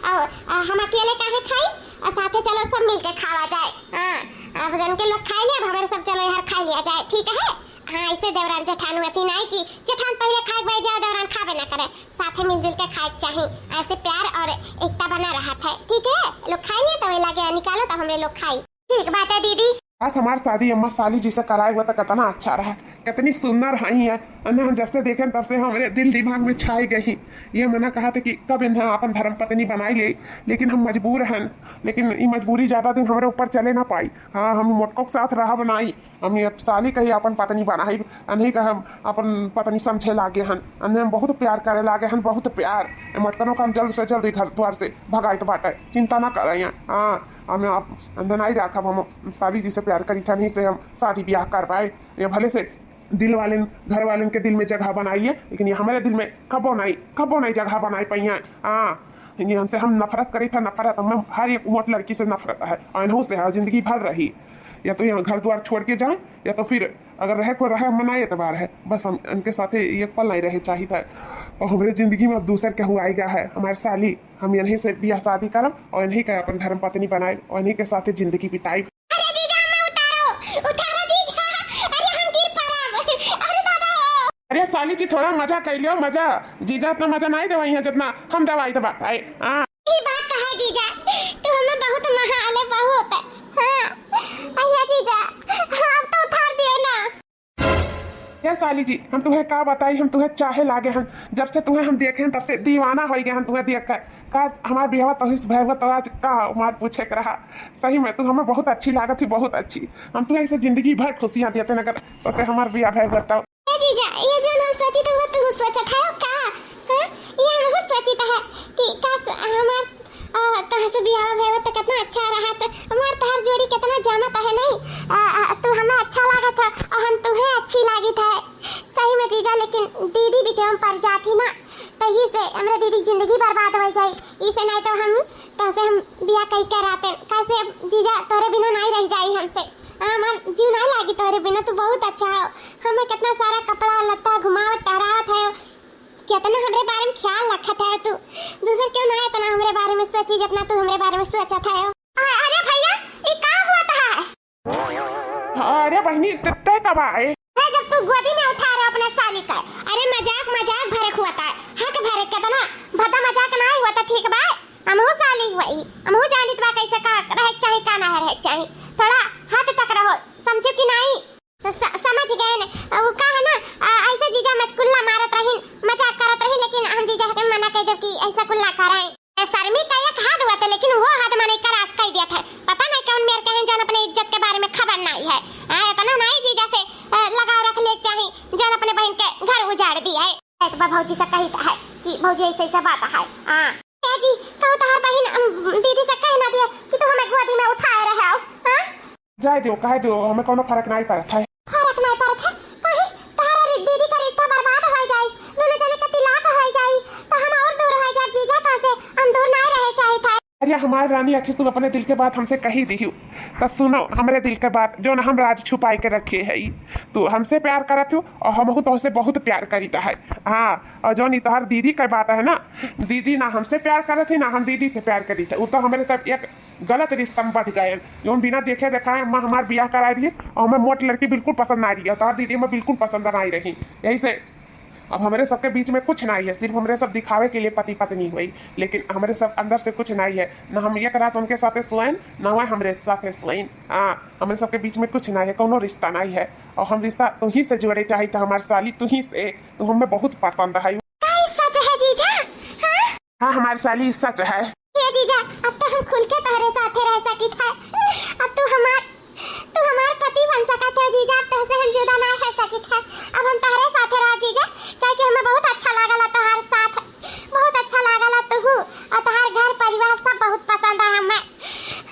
और, आ, हम अकेले काहे खाई? और साथे चलो सब मिलके खावा जाए। हाँ, अब जन के लोग खाइ ले, अब हमारे सब चलो यार खाइ लिया जाए, ठीक है? हाँ, ऐसे देवरान जेठान हुआ थी नाई कि जेठान पहले खाए के बैठ जाए, देवरान खाबे ना करे। साथे मिलजुल के खाए के चाही, ऐसे प्यार और एकता बना रहत है, ठीक है? लोग खाइ लिए तो वही लगे निकालो तो हमरे लोग खाई। ठीक बात है दीदी। आज हमार शादी अम्मा साली जी से कराए हुआ तो कितना अच्छा रहा, कितनी सुंदर हई है। अने हम जब से देखेन तब से हमरे दिल दिमाग में छाई गई। ये मना कहा था कि कब इन्हें अपन धर्म पत्नी बनाई ले, लेकिन हम मजबूर हन। लेकिन ये मजबूरी ज्यादा दिन हमरे ऊपर चले ना पाई। हाँ, हम मोटको के साथ रहब नाई। हम ये साली के ही अपन पत्नी बनाई, अनही का हम अपन पत्नी समझे लागे हन। अने हम बहुत प्यार करे लागे हन, बहुत प्यार। ए मटकनों का हम जल्द से जल्द घर द्वार से भगाइत बाटे, चिंता ना करें। हाँ, हम आप अंदर नहीं रखब, हम साली जी से प्यार करी था, नहीं से हम शादी ब्याह कर पाए। ये भले से दिल वाले, घर वाले के दिल में जगह बनाई है, लेकिन ये हमारे दिल में कबो नहीं, कबो नहीं जगह बनाई पाई है। हाँ, ये हमसे हम नफरत करी था, नफरत, हमें हर एक मोट लड़की से नफरत है, और इन्हों से है, जिंदगी भर रही। या तो यहाँ घर द्वार छोड़ के जाए, या तो फिर अगर रहे को रहे, हमें ना एतबार है, बस हम इनके साथे एक पल नहीं रहे चाहिए था। और हमरे जिंदगी में अब दूसर केहू आएगा है, हमारे साली, हम इन्हीं से ब्याह शादी करब और इन्हीं का अपन धर्म पत्नी बनाए और इन्हीं के साथे जिंदगी बिताई। अरे जीजा, हमें उतारो, उतारो जीजा, अरे हम गिर पड़ब, अरे दादा। अरे साली जी, थोड़ा मजा कर लियो, मजा। जीजा इतना मजा नहीं देवाई है जितना हम देवाई देबा। आए, हाँ। ई बात तो है जीजा, तू हमें बहुत महाले बहुत। हाँ, भैया जीजा, हाँ, अब तो उतार दियो ना। ए साली जी, हम तुहे का बताई, हम तुहे चाहे लागे हन। जब से तुहे हम देखे हन, तब से दीवाना होइ गए हन तुहे देख कर। काश हमार बियाह तोहिस भय हुआ तो आज का हमार पूछे के रहा। सही में तू हमें बहुत अच्छी लागत ही, बहुत अच्छी। हम तुहे ऐसे जिंदगी भर खुशियाँ देते न अगर तोसे हमार बियाह भय हुआ तो। ए जीजा, ये जो हम सोची तो वो तू सोचत है का? हाँ? ये हम सोची तो है कि काश हमार, आ, तोहसे बियाह भय हुआ तो कितना अच्छा रहा, तो हमार तोहार जोड़ी कितना जमत है नहीं? आ, आ, तू हमें अच्छा लागत है और हम तुहे अच्छी लागित है। सही में जीजा, लेकिन दीदी बीच में पड़ जाती ना, तो ये से हमरा दीदी की जिंदगी बर्बाद हो जाई। इसे नहीं तो हम, तो से हम बियाह कई कराते। कैसे जीजा, तोरे बिना नहीं रह जाई हमसे। हाँ, हमार जीव नहीं लागी तोरे बिना, तू बहुत अच्छा हो। हमें कितना सारा कपड़ा लत्ता घुमावत टहरावत है, कितना हमरे बारे में ख्याल रखत है तू। दूसर क्यों ना इतना हमरे बारे में सोची जितना तू हमरे बारे में सोचत है। अ-, अरे भैया, ई का हुआ था? अरे बहिनी, ते, ते कब आए? है जब तू गोदी में उठा रहा अपने साली का। अरे मजाक, मजाक भरक हुआ था, हक भरक, कितना भद्दा मजाक ना हुआ था, ठीक बा? हमहू साली हुई, हमहू जानित बा कैसे का रहे के चाही, का ना रहे के चाही। थोड़ा हद तक रहो, समझो कि नहीं? स-, स-, समझ गए न, वो का है ना, आ, ऐसे जीजा मचकुल्ला मारत रही, मजाक करत रही, लेकिन हम जीजा के मना कर दो कि ऐसा कुल ना करें। ए, शर्मी का एक हद हुआ था, लेकिन वो हद मने का रास कह दिया था। पता नहीं कौन मेर के हैं, जौन अपने इज्जत के बारे में खबर नहीं है। हाँ, इतना नहीं जीजा से, ए, लगाव रख ले चाही, जौन अपने बहन के घर उजाड़ दिया है। ए, तो भौजी से कही तो है कि भौजी ऐसे ऐसे बात है। हाँ। ए जी, कहू तोहार बहन, अम, दीदी से कह ना दिया कि तू हमें गोदी में उठाए रहे हो, हाँ? जाए दो, कहे दो, हमें कोनो फर्क नहीं पड़त है। फर्क नहीं पड़त है? काहे? तोहरा री-, दीदी का रिश्ता बर्बाद हो जाई, दोनों जने का तिलाक हो जाई, तो हम और दूर हो जाए जीजा, तो से हम दूर नहीं रहे चाहिए था। अरे हमारे रानी, आखिर तुम अपने दिल के बात हमसे कही दियो, तो सुनो हमरे दिल के बात, जो ना हम राज छुपाए के रखे है। तू हमसे प्यार करत हो और हमहू तोहसे बहुत प्यार करीता है। हाँ, और जो नी तोहर दीदी का बात है ना, दीदी ना हमसे प्यार करत है, ना हम दीदी से प्यार करीता। वो तो हमरे सब एक गलत रिश्ता में बढ़ गए। जौन बिना देखे देखाए अम्मा हमार बियाह कराए रही और हमें मोट लड़की बिल्कुल पसंद ना रही, और तोहर दीदी हमें बिल्कुल पसंद ना रही। यही से अब हमरे सबके बीच में कुछ ना है, सिर्फ हमरे सब दिखावे के लिए पति पत्नी हुई, लेकिन हमरे सब अंदर से कुछ ना है। ना हम एक रात उनके साथे सोएन, ना वह हमरे साथे सोएन। हाँ, हमरे सबके बीच में कुछ ना है, कोनो रिश्ता ना है। और हम रिश्ता तू ही से जोड़े चाहिए था, हमार साली तू ही से, तू हमें बहुत पसंद है। का ई सच है जीजा? हाँ? हाँ, हमार साली, ई सच है। ए जीजा, अब तो हम खुल के तोहरे साथे रह सकित है। अब तू हमार, तू हमार पति बन सकत है जीजा। अब तोहसे हम जुदा ना रह सकित है। अब हम तोहरे साथे रह जीजा, काहे कि हमें बहुत अच्छा लागल है तोहार साथ, बहुत अच्छा लागल है तू, और तोहार घर परिवार सब बहुत पसंद है हमें।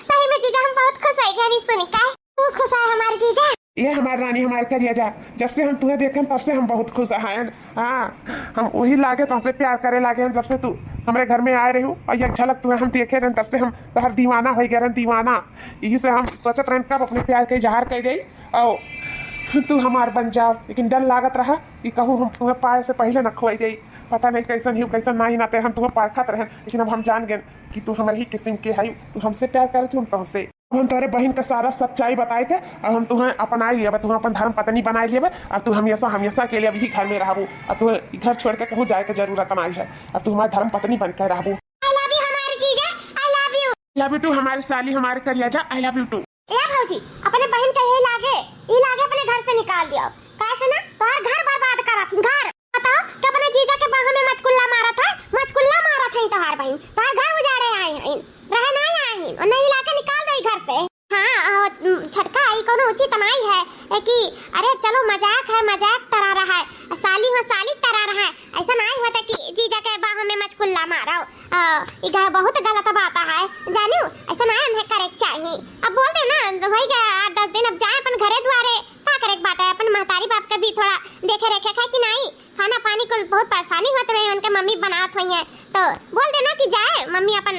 सही में जीजा, हम बहुत खुश है गनी सुन के। तू खुश है हमार जीजा? ये हमार रानी, हमार करिया जा, जब से हम तुहे देखेन तब से हम बहुत खुश हैं। हाँ, हम वही लागे तुमसे प्यार करे लागे हैं, जब से तू हमरे घर में आए रही हो। और एक झलक तुहे हम देखे रहन तब से हम तोहर दीवाना हो गए रहन, दीवाना। यही से हम सोचत रहन कब अपने प्यार के इजहार कर जाई और तू हमार बन जाओ, लेकिन डर लागत रहा कि कहूँ हम तुम्हें पाए से पहले न खोई जाई। पता नहीं कैसन ही कैसन ना ही नाते हम तुम्हें परखत रहन, लेकिन अब हम जान गए कि तू हमारे ही किस्म के है, तू हमसे प्यार करे, तू हम तुमसे। हम तोहरे बहिन का सारा सच्चाई बताए के, अब हम तुहें अपनाई लेबे, तुहें अपन धर्म पत्नी बनाई लेबे, अब तू हमेशा, हमेशा के लिए अभी घर में रहबू, अब तुहें ई घर छोड़ के कहूँ जाए के जरूरत नहीं है, अब तू हमार धर्म पत्नी बन के रहबू। I love you हमारे जीजा, I love you। Love you too हमारे साली, हमारे करिया जा, I love you too। ए भौजी, अपने बहिन के यही लागे, ई लागे अपने घर से निकाल दियो, काहे से ना तोहार घर बर्बाद करत, घर। बताओ कि अपने जीजा के बाहों में मचकुल्ला मारत है, मचकुल्ला मारत है तोहार बहिन, तोहार घर उजाड़े आए हैं, रहे नहीं आए हैं, और नहीं लाके निकाल दो ई घर से। हाँ, अ, छोटका, ई कोनो उचित नहीं है, ए कि, अरे चलो मजाक है, मजाक तरा रहा है, साली हो साली तरा रहा है, ऐसा नहीं होता कि जीजा के बाहों में मचकुल्ला मारो। अ, ई ग-, बहुत गलत बात है, जानियो, ऐसा नहीं हमें करे के चाहिए। अब बोल दे ना, वही गया आठ दस दिन, अब जाए अपन घरे द्वारे, का करे के बात है, अपन महतारी बाप के भी थोड़ा देखे रेखे खाए कि नहीं। खाना पानी कुल बहुत परेशानी होत रहे, उनके मम्मी बनात हुई हैं, तो बोल देना कि जाए मम्मी अपन,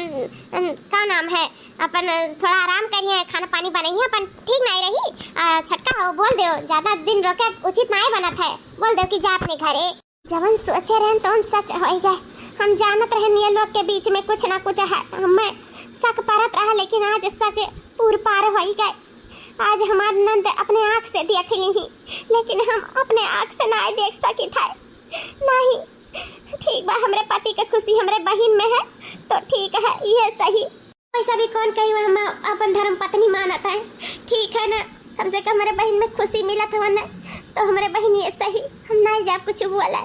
अम, का नाम है, अपन थोड़ा आराम करिए, खाना पानी बनाइए, अपन ठीक नहीं रही। आ, छोटका हो, बोल दो, ज्यादा दिन रोके उचित नहीं बनत है, बोल दो कि जा अपने घरे। जवन सोचे रहन तवन सच होई गए। हम जानत रहन ये लोग के बीच में कुछ ना कुछ है, हमें शक परत रहा, लेकिन आज शक पूर पार होई गए। आज हमार नंद अपने आँख से देख ली ही, लेकिन हम अपने आँख से ना देख सकित है। नहीं, ठीक बा, हमरे पति के खुशी हमरे बहिन में है, तो ठीक है, ये सही। वैसा भी कौन कही हम अपन धर्म पत्नी मानत है, ठीक है ना? कम से कम हमरे बहिन में खुशी मिलत हवन ना, तो हमरे बहिन ये सही, हम नहीं जाब कुछ बोला।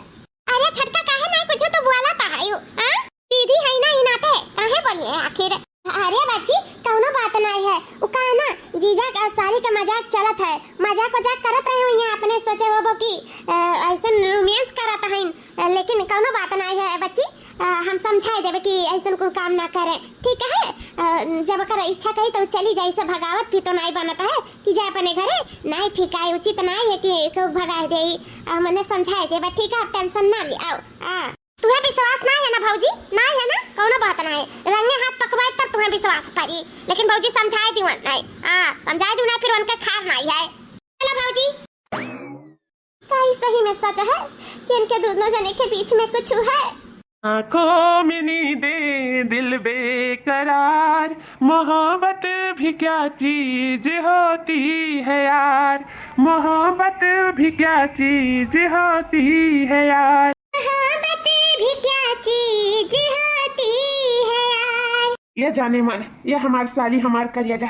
अरे छोटका, काहे नहीं कुछ तो बोला ता है यू, हाँ? दीदी है ना, ई नाते काहे बोलिए आखिर? अरे बच्ची, कौनो बात नहीं है। उ का है ना, जीजा का साली का मजाक चलत है, मजाक वजाक करत रहे हो यहाँ, अपने सोचे होबो कि, अ, ऐसन रोमांस करत हईन, अ, लेकिन कौनो बात नहीं है बच्ची, अ, हम समझाए देबे कि ऐसन कुल काम ना करे, ठीक है? अ, जब ओकर इच्छा कही तो चली जाए, से भगावत भी तो नहीं बनत है कि जाए अपने घरे, नहीं ठीक है, उचित नहीं है कि केहू भगाए दे। अ, मने समझाए देबे, ठीक है, आप tension ना ले, आओ। हाँ। तुहे विश्वास ना है ना भौजी, ना है ना, कौनो बात ना है, रंगे हाथ पकवाए तब तुहे विश्वास पड़ी, लेकिन भौजी समझाए दियो नहीं, हाँ, समझाए दियो नहीं, फिर उनके खार नहीं है। चलो भौजी। का ई सही में सच है कि इनके दोनों जने के बीच में कुछ है? आंखों में नींदे दिल बेकरार, मोहब्बत भी क्या चीज होती है यार, मोहब्बत भी क्या चीज होती है यार। मोहब्बत भी क्या चीज होती है यार। ये जाने मन, ये हमार साली, हमार करेजा,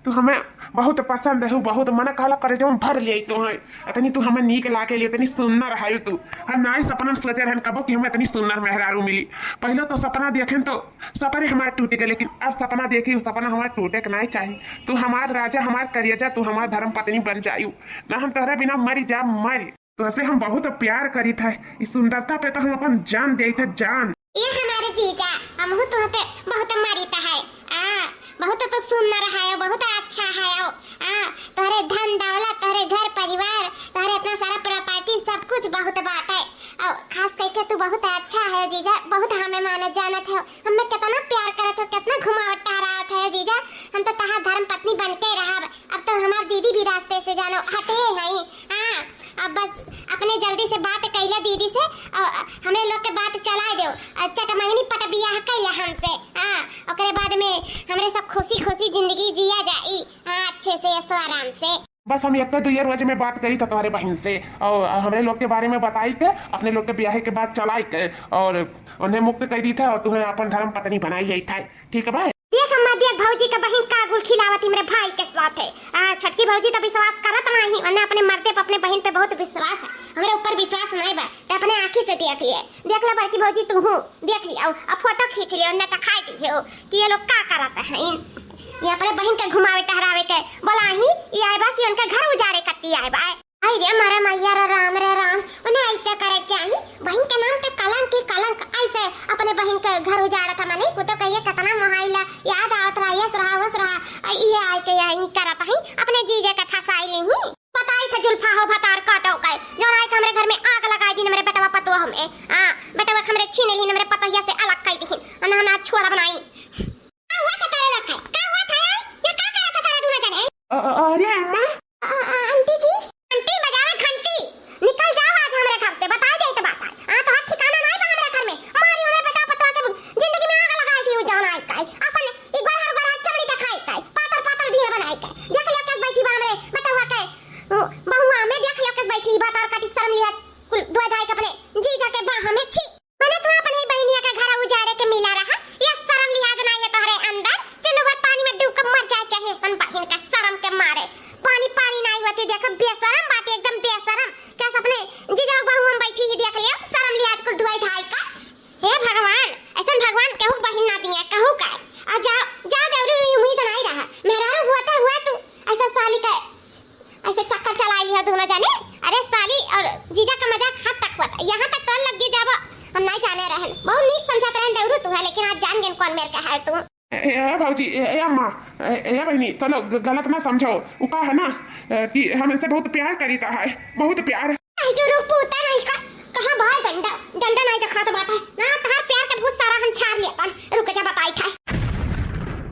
तू हमें बहुत पसंद है, बहुत मन कहला करे जौन भर ले तू है। इतनी तू हमें नीक लागे ले, इतनी सुंदर है तू। हम नाई सपना में सोचे रहन कबो कि हमें इतनी सुंदर मेहरारू मिली। पहले तो सपना देखेन तो सपने हमार टूटे के, लेकिन अब सपना देखी, उ सपना हमार टूटे के नाई चाही। तू हमार राजा, हमार करेजा, तू हमार धर्म पत्नी बन जायू, ना हम तोहरे बिना मरी जा मर। तोहसे हम बहुत प्यार करीत है, इस सुंदरता पे तो हम अपन जान देइत है, जान। ये हमारे जीजा, हमहू तुह पे बहुत मरीत है। आ, बहुत तो सुंदर है, बहुत अच्छा है। आ, तोहरे धन दौलत, तोहरे घर परिवार, तोहरे इतना सारा property, सब कुछ बहुत बात है। और खास करके तू बहुत अच्छा है जीजा, बहुत हमें मानत जानत है। हमें कितना प्यार करत हो, कितना घुमावत टहरावत है जीजा। हम तो तहार धर्म पत्नी बन के रहब। अब तो हमार दीदी भी रास्ते से जानो हटे हैं। हाँ, अब बस अपने जल्दी से बात कैले दीदी से, और हमरे लोग के बात चलाए दो, और चटमंगनी पट बियाह कैले हमसे। हाँ, ओकरे बाद में हमरे सब खुशी खुशी जिंदगी जिया जाई। हाँ, अच्छे से, ऐशो आराम से। बस हम एक दुए रोज में बात करी तो तुम्हारे बहन से, और हमरे लोग के बारे में बताई के, अपने लोग के ब्याह के बाद चलाई के, और उन्हें मुक्त कर दी था, और तुम्हें अपन धर्म पत्नी बनाई गई था, ठीक है भाई? देख अम्मा, देख भौजी के बहिन का गुल खिलावत हमरे भाई के साथ है। आ, छोटकी भौजी तो विश्वास करत नहीं, उन्हें अपने मर्दे पे, अपने बहिन पे बहुत विश्वास है, हमरे ऊपर विश्वास नहीं बा, तो अपने आँखी से देख लिए, देख ले बड़की भौजी, तू हूँ देख लिए, और, और फोटो खींच लिए, और न तो खाए दिए हो कि ये लोग का करत हैं। ये अपने बहिन के घुमावे टहरावे के बोला ही, ये आए बा कि उनका घर उजाड़े कत्ती आए बा। आई रे मारा मैया रे राम रे राम, उन्हें ऐसे करे चाही, बहिन के नाम पे कलंक ही कलंक, ऐसे अपने बहिन के घर उजाड़त है। मने को तो कहिए कितना मोहाइला याद आवत रहा, यस रहा, वस रहा, आ, ये आए के यही करत ही, अपने जीजे के फंसाई ली ही। बताई था जुल्फा हो भतार काटो के, जौन आए के हमरे घर में आग लगाई दिन हमरे बेटवा पतोह में, आ, बेटवा के हमरे छीन ली, हमरे पतोहिया से अलग कई दिहिन, अन हम आज छोड़ा बनाई। का हुआ था तारे रखा है? का हुआ था यार? ये का करत था तारे दूना जाने? अ-, अ-, अरे अम्मा। अ-, अ-, आंटी जी। घंटी बजावे घंटी। निकल जाओ आज हमरे घर से, बताई देत बाटा। आ तो हाथ ठिकाना नाई बा हमरे घर में। मारी हमरे बेटा पतोह के जिंदगी में आग लगाई दी, उ जौन आए काई। अपन ई गोरहर गोरहर चमड़ी देखाई काई। पातर पातर दिए बनाई काई। देख लिया कस बैठी बा हमरे बेटवा के, उ, बहुआ में देख लिया कस बैठी, भतार काटी शर्म लिया। कुल दुआ धाई के अपने जीजा के बाह में छी। मने तू अपने बहिनिया के घर उजाड़े के मिला रहा, ये शर्म लिहाज ना ये तोहरे अंदर? चुल्लू भर पानी में डूब के मर जाए चाहे ऐसन बहिन का शर्म के मारे। पानी पानी ना होती, देखो बेशरम बाटे, एकदम बेशरम। क्या सपने जीजा बहू हम बैठी ही देख लिया, शर्म लिहाज कुल धुआई धाई का। हे भगवान, ऐसन भगवान केहू बहिन ना दिए, कहू का? आ जाओ, जाओ देवरू, ई उम्मीद नहीं रहा। मेहरारू हुआ तो हुआ तू, ऐसा साली का ऐसे चक्कर चला लिया दूना जाने। अरे साली और जीजा का मजाक हद तक हुआ था, यहाँ तक तो लग गई जब हम नहीं जाने रहन। बहुत नीक समझत रहन देवरू तू है, लेकिन आज जान गए कौन मेर का है तू। ए, ए भौजी, ए, ए अम्मा, ए, ए बहिनी, चलो ग-, गलत ना समझो। उ का है ना, ए, कि हम इनसे बहुत प्यार करीता है, बहुत प्यार। आई जो रूप पूता नहीं का, कहाँ बा डंडा? डंडा नहीं दिखात बाटे। ना, तहार प्यार के भूत सारा हम छाड़ लेतन। रुक जा, बताई था।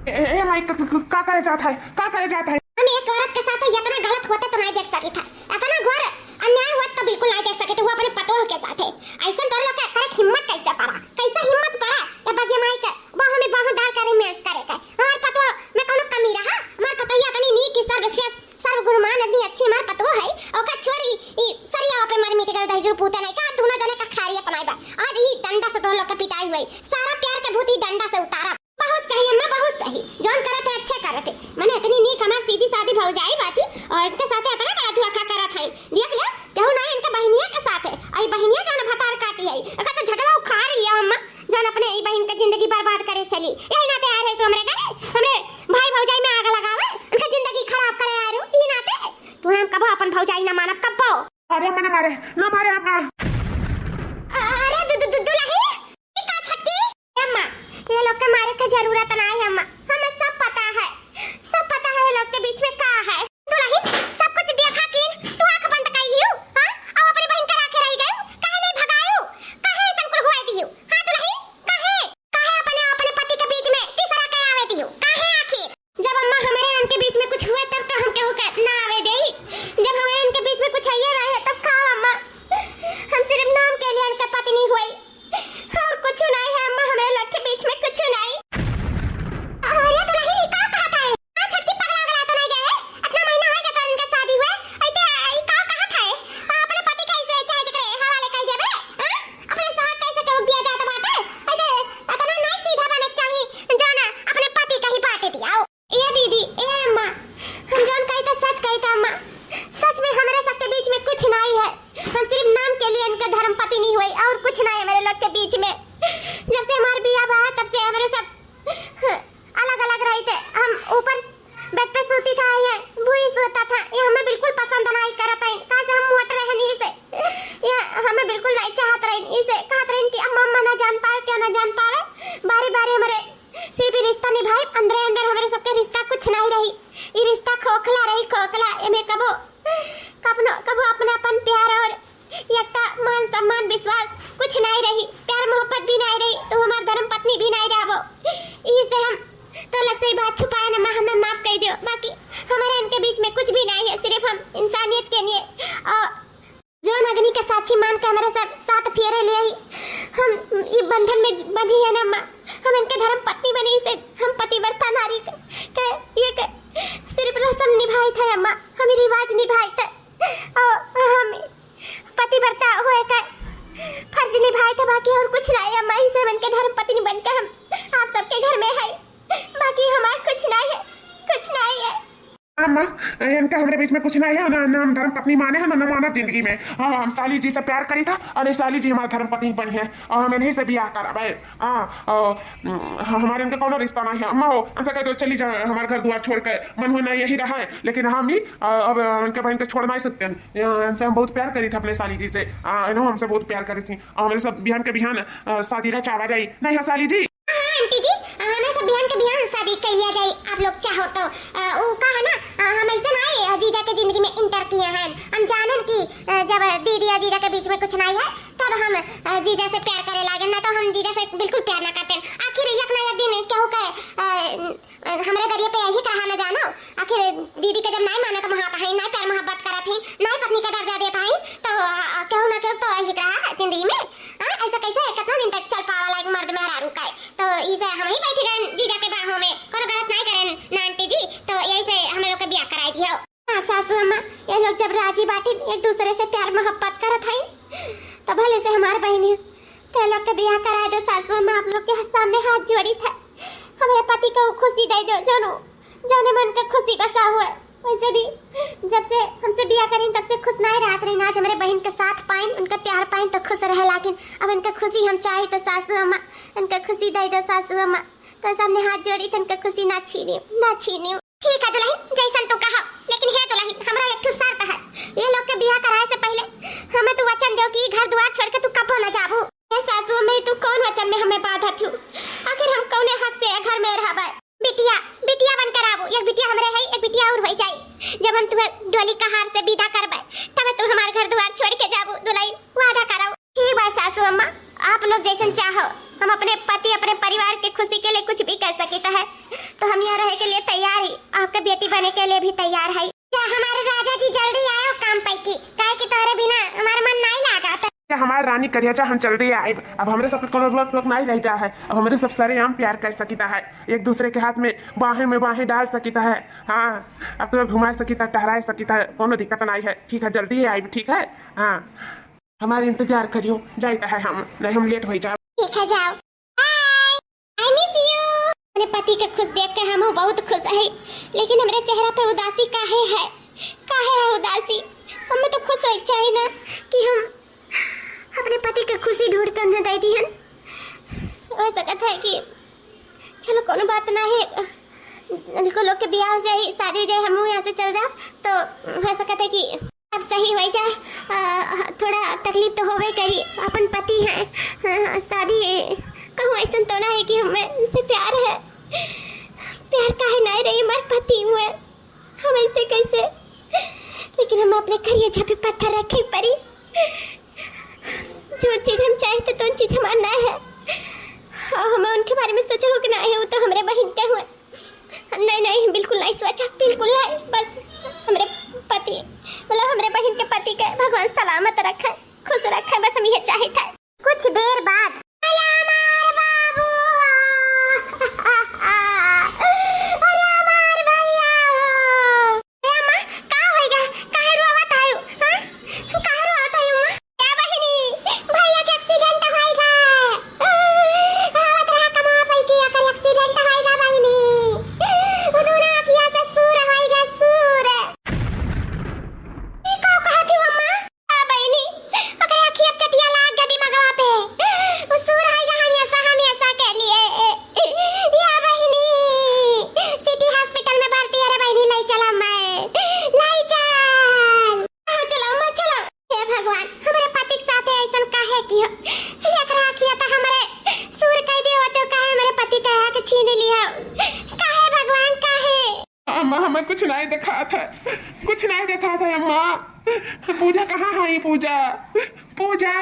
ए, ए, ए माई, क-, क-, क-, का करे जात है? का करे जात है? हम एक औरत के साथ इतना गलत होते तो नहीं देख सकी था। इतना घोर अन्याय हुआ तो बिल्कुल नहीं देख सकी थे। वो अपने पतोह के साथ है। ऐसे तोर लोग के करे हिम्मत कैसे पड़ा? कैसे हिम्मत पड़ा? ये बगिया माई के बाहों में बाहों डाल कर रोमांस करे का। हमार पतोह में कोनो कमी रहा? हमार पतोहिया इतनी नीक की सर्वश्रेष्ठ सर्वगुणवान इतनी अच्छी हमार पतोह है, ओका छोड़ ई, ई सरिया पे मर मिट गए दहिजरू पूते नहीं का, दूना जने का खाई अपनाई बा। आज ई डंडा से तोहन लोग के पिटाई हुई, सारा प्यार के भूत ई डंडा से उतारा। बहुत सही अम्मा, बहुत सही, जौन करत है अच्छे करत है। मने इतनी नीक हमार सीधी सादी भौजाई बाटी और इनके साथे इतना बड़ा धोखा करत है। देख लिया, केहू ना इनके बहिनिया के साथ है, आई बहिनिया जान भतार काटी है, ओका तो झटवा उखाड़ लिया अम्मा, जौन अपने ई बहिन के जिंदगी बर्बाद करे चली। यही नाते आए रहे तो हमरे घरे, हमरे भाई भौजाई में आग लगावे, उनका जिंदगी खराब करे आए रहो, ई नाते। तू हम कबो अपन भौजाई ना मानब, कबो। अरे अम्मा, ना मारे, ना मारे अम्मा। अरे दु-, दु-, दु-, दुलही, ई का छटकी? ए अम्मा, ये लोग के मारे के जरूरत ना है अम्मा, हमें सब पता है, सब पता है ये लोग के बीच में का है। दुलही, सब कुछ देखा किन, तू आँख बंद कर लियो, हाँ? अब अपनी बहन के राखे रह गए, काहे नहीं भगायो? काहे ऐसा कुल हुआ दियो? हाँ दुलही, काहे? काहे अपने, अपने पति के बीच में तीसरा के आवे दियो? काहे आखिर? जब अम्मा हमारे इनके बीच में कुछ हुए तब तो हम केहू के ना आवे देई। जब हमारे इनके बीच में कुछ है ना है तब का अम्मा? हम सिर्फ नाम के लिए इनके पत्नी हुई और कुछ नहीं है अम्मा, हमारे लोग के बीच में कुछ नहीं। अरे दुलही, ई का कहत है? आ छटकी पगला उगला तो नहीं गए है? इतना महीना हो गया तो इनके शादी हुए, ऐते ई का कहत है? आ, अपने पति कैसे चाहे जकरे हवाले कर देबे? हाँ? अपने साथ कैसे केहू दिया जात बाटे? ऐसे इतना नहीं सीधा बने के चाही, जाना अपने पति का ही बाटे दिया। ए दीदी, ए अम्मा, हम जौन कही त सच कही त अम्मा, सच में हमरे सबके बीच में कुछ नहीं है। हम सिर्फ नाम के लिए इनके धर्म पत्नी हुई और कुछ नहीं है हमारे लोग के बीच में। जब से हमार बियाह हुआ है तब से हमरे सब अलग अलग रही थे। हम ऊपर बेड पे सोती था, ये भूई सोता था, ये हमें बिल्कुल पसंद नहीं करत है। कहाँ से हम मोट रहनी से, ये हमें बिल्कुल नहीं चाहत रही इसे। कहत रही कि अम्मा अम्मा ना जान पावे, क्या ना जान पावे, बारी बारी हमारे सिर्फ ई रिश्ता निभाई, अंदरे अंदर हमरे सबके रिश्ता कुछ नहीं रही। ई रिश्ता खोखला रही, खोखला। एमे कबो, कबनो, कबो अपनापन, प्यार और एकता, मान सम्मान, विश्वास कुछ नहीं रही। प्यार मोहब्बत भी नहीं रही, तो हमार धर्म पत्नी भी नहीं रहबो। ई से हम तो लग से ई बात छुपाए न, माँ हमें माफ कर दियो। बाकी हमारे इनके बीच में कुछ भी नहीं है, सिर्फ हम इंसानियत के लिए और जौन अग्नि के साक्षी मान के हमरे सब सात फेरे ले आई, हम ई बंधन में बंधी है ना अम्मा, हम इनके धर्म पत्नी बनी से हम पतिव्रता नारी के, के ये के सिर्फ रस्म निभाई था अम्मा, हम ई रिवाज निभाई था और हम पतिव्रता हुए का फर्ज निभाई था, बाकी और कुछ नहीं अम्मा, इसे हम इनके धर्म पत्नी बन के हम आप सबके घर में है, बाकी हमार कुछ नहीं है, कुछ नहीं है। अम्मा, इनका हमरे बीच में कुछ नहीं है, ना, ना हम धर्म पत्नी माने हैं, ना, ना माना जिंदगी में। हाँ, हम साली जी से प्यार करी था, और ये साली जी हमारे धर्म पत्नी बनी है, और हम इन्हीं से ब्याह कराबे। हाँ, और, हम्म, हमारे इनका कौनो रिश्ता नहीं है। अम्मा हो, इनसे कह दो चली जा हमारे घर द्वार छोड़ के, मन हो ना यही रहा है, लेकिन हम ही, अ, अब इनके बहन के छोड़ नहीं सकते हैं। ये, इनसे हम बहुत प्यार करी थे अपने साली जी से। हाँ, इन्हों हमसे बहुत प्यार करी थी, और हमरे सब बिहान के बिहान, अ, शादी रचावा जाई। नहीं हो साली जी? हाँ, आंटी जी, अ, हमरे सब बिहान के बिहान शादी कर लिया जाई, आप लोग चाहो तो। अ, वो का है ना, अ, हम ऐसे ना आए, अ, जीजा के जिंदगी में enter किए हैं। हम जानन कि, अ, जब दीदी और जीजा के बीच में कुछ नहीं है, तब हम, अ, जीजा से प्यार करे लागेन, ना तो हम जीजा से बिल्कुल प्यार ना करतेन। आखिर एक ना एक दिन केहू के, अ, अ, हमरे दरिया पे यही कहा न जानो। आखिर दीदी के जब नहीं मानत महत हई, नहीं प्यार मोहब्बत करत हई, नहीं पत्नी का दर्जा देत हई, तो, अ, केहू ना केहू तो यही कहा जिंदगी में। हाँ, ऐसे कैसे कितना दिन तक चल पावा लायक मर्द मेहरारू का है? तो इसे हम ही बैठ गए जीजा के बाहों में, कोनो गलत नहीं करेन ना आंटी जी, तो यही से हम लोग के ब्याह कराई दियो। हाँ सासू अम्मा, ये लोग जब राजी बाटिन, एक दूसरे से प्यार मोहब्बत करत हई, तो भले से हमार बहिनी, तो ये लोग के ब्याह कराए दो सासू अम्मा, आप लोग के सामने हाथ जोड़ी था, हमरे पति को खुशी दे दो, जौनो, जौने मन के खुशी बसा हुआ। वैसे भी जब से हमसे ब्याह करीन, तब से खुश नहीं रहत रही। आज हमरे बहिन के साथ पाइन, उनका प्यार पाइन, तो खुश रहे, लेकिन अब इनका खुशी हम चाही, तो सासू अम्मा, इनका खुशी दे दो सासू अम्मा, तो सामने हाथ जोड़ी, तो इनका खुशी ना छीनी, ना छीनी। ठीक है दुल्हन, जैसन तू कहो, लेकिन हे दुल्हन, हमरा एक ठो शर्त है। ये लोग के बियाह कराए से पहले हमें तू वचन दो कि घर द्वार छोड़ के तू कबो न जाबू। ए सासू अम्मा, तू कौन वचन में हमें बांधत हूँ? आखिर हम कौने हक से ए घर में रहबे? बिटिया, बिटिया बन कर आबू। एक बिटिया हमरे है, एक बिटिया और हो जाई। जब हम तुहे डोली कहार से विदा करबे, तब तू हमार घर द्वार छोड़ के जाबू दुल्हन, वादा करो। ठीक बा सासू अम्मा, आप लोग जैसन चाहो, हम अपने पति, अपने परिवार के खुशी के लिए कुछ भी कर सकित है, तो हम यहाँ रहे के लिए तैयार ही, आपके बेटी बने के लिए भी तैयार है। जा हमारे राजा जी, जल्दी आयो काम पैकी, काहे कि तोहरे बिना हमार मन नहीं लागत। जा हमार रानी करिया, जा हम जल्दी आइब। अब हमरे सब कोनो रोक टोक नहीं रहता है, अब हमरे सब सरेआम प्यार कर सकित है, एक दूसरे के हाथ में बाहें में बाहें डाल सकित है। हाँ, अब तो घुमा सकित है, टहरा सकित है, कोनो दिक्कत नहीं है। ठीक है, जल्दी आइब, ठीक है। हाँ। हमार इंतजार करियो, जाइत है हम, नहीं हम लेट होइ जाब। ठीक है, जाओ। Bye, I miss you। अपने पति के खुश देख के हम बहुत खुश है, लेकिन हमरे चेहरा पे उदासी काहे है, काहे है उदासी? हमें तो खुश होइ चाही ना कि हम अपने पति के खुशी ढूंढ कर उन्हें दे दिहन। हो सकत है कि चलो कोनो बात ना है, इनको लोग के बियाह हो जाए, शादी हो जाए, हम यहाँ से चल जाओ, तो हो सकत है कि अब सही हो जाए। अ, थोड़ा तकलीफ तो होबे करी, अपन पति हैं। अ, शादी कहूँ ऐसा तो ना है कि हमें उनसे प्यार है, प्यार काहे नहीं रही, हमारे पति हुए, हम ऐसे कैसे? लेकिन हम अपने करेजा पे पत्थर रखे पड़ी। जो चीज हम चाहते तो चीज हमार ना है, और हमें उनके बारे में सोचा हो कि ना है, वो तो हमरे बहिन के हुए। नहीं, नहीं, बिल्कुल नहीं सोचा, बिल्कुल नहीं। बस हमरे पति, मतलब हमरे बहिन के पति के भगवान सलामत रखे, खुश रखे, बस हम ये चाहत है। कुछ देर बाद, अरे हमार बाबू, अरे हमार भैया हो। ए अम्मा, का होइगा? काहे रोवत हयू? हाँ? काहे रोवत हयू अम्मा? ए बहिनी, भैया के accident होइगा। आवत रहा कमा पैकी, ओकर accident होइगा बहिनी। उ दूना अखिया से सूर होइगा, सूर। ई का कहत हयू अम्मा? आ बहिनी, ओकरे अखिया चटिया लाग गया दिमागवा पे। उ सूर होइगा हमेशा, हमेशा के लिए। या बहिनी, city hospital में भर्ती है रे बहिनी, ले चला मैं, ले चल। हाँ, चलो अम्मा, चलो। हे भगवान, हमरे पति के साथ ऐसन काहे कियो? ये एकरा किया था हमरे सूर कह दियो, तो काहे हमरे पति के आके छीन लिया? काहे भगवान, काहे? अम्मा, हमें कुछ नहीं दिखात है, कुछ नहीं दिखात है अम्मा। पूजा कहाँ है? पूजा, पूजा,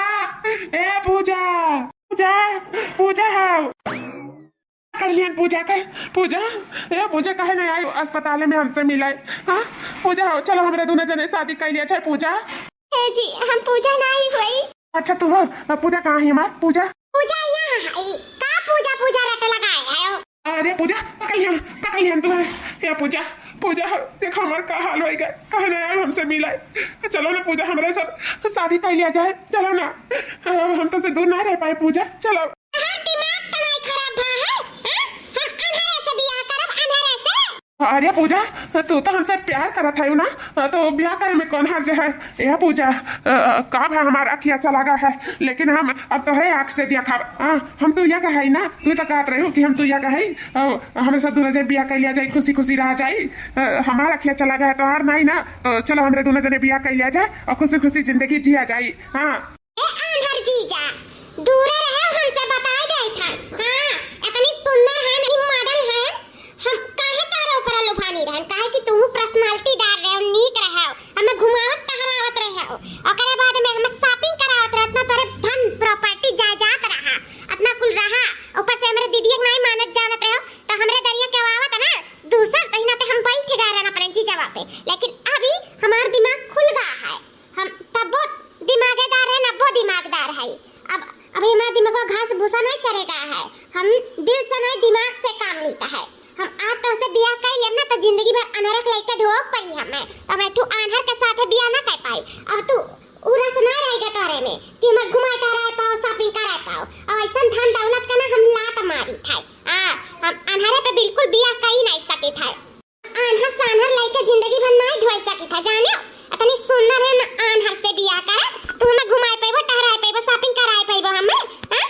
ए पूजा, पूजा, पूजा है। पकड़ लियन पूजा के। पूजा, ए पूजा, काहे नहीं आई अस्पताल में हमसे मिले? हाँ, पूजा हो, चलो हमरे दोनों जने शादी कर लिया जाए। पूजा। ए जी, हम पूजा नहीं हुई। अच्छा तू हो, पूजा कहाँ है हमार पूजा? पूजा यहाँ है। का पूजा, पूजा रट लगाए है? अरे पूजा, पकड़ लियन, पकड़ लियन तू है। ए पूजा, पूजा हो, देखो हमार का हाल होइगा, काहे नहीं आई हमसे मिले? चलो ना पूजा, हमरे सब शादी कर लिया जाए, चलो ना। हम तो से दूर ना रह पाए पूजा, चलो। तहार दिमाग तो नहीं खराब भा है, हैं? हम अन्हरे से बियाह करब, अन्हरे से। अरे पूजा, तू तो हमसे प्यार करत है ना, तो ब्याह करे में कौन हर्ज है? ए पूजा, अ, का भा हमार अखिया चला गा है, लेकिन हम अब तोहरे आँख से देखब। हाँ, हम तू या कहई ना, तू तो कहत रही कि हम तू या कहई, अ, हमरे साथ दोनों जने ब्याह कर लिया जाए, खुशी खुशी रहा जाए। अ, हमार अखिया चला गा है, तोहार नहीं ना, तो चलो हमरे दोनों जने ब्याह कर लिया जाए और खुशी खुशी जिंदगी जिया जाए। हाँ। ए आन्हर जीजा, दूरे रहे, हमसे बताए देत हन। हाँ, इतनी सुंदर है, इतनी मॉडल है, हम काहे तोहरे ऊपर लुभानी रहन? काहे कि तू पर्सनालिटी दार रहे हो, नीक रहे हो, हमें घुमावत टहरावत रहे हो, ओकरे बाद में हमें शॉपिंग करावत रहे, इतना तोरे धन प्रॉपर्टी जायदाद रहा, इतना कुल रहा, ऊपर से हमरे दीदी के नहीं मानत जानत रहे हो, तो हमरे दरिया के आवत ना, दूसर तहिना ते हम बैठ गए रहन अपने जीजावा पे, लेकिन अभी हमार दिमाग खुल गया है। हम तब्बो दिमागेदार है, नब्बो दिमागदार है। अब, अब हमार दिमागवा घास भूसा नहीं चरेगा है। हम दिल से नहीं, दिमाग से काम लेता है। हम आज तोहसे बियाह कर लेब ना, तो जिंदगी भर अनरक लइके ढोक पड़ी हमें। अब तू आन्हर के साथे बियाह ना कर पाई। अब तू उ रस ना रहेगा तोहरे में कि हमें घुमाए टहराए पाओ, शॉपिंग कराए पाओ। अब ऐसन धन दौलत का ना हम लात मारी था। आ, हम आन्हरे पे बिल्कुल बियाह कर ही नहीं सके था। आन्हर सान्हर लइके जिंदगी भर नाई ढोए सकी था, जाने? इतनी सुंदर है ना, आन्हर से बियाह कर, तू हमें घुमाए पैबो, टहराए पैबो, शॉपिंग कराए पैबो हमें, हाँ?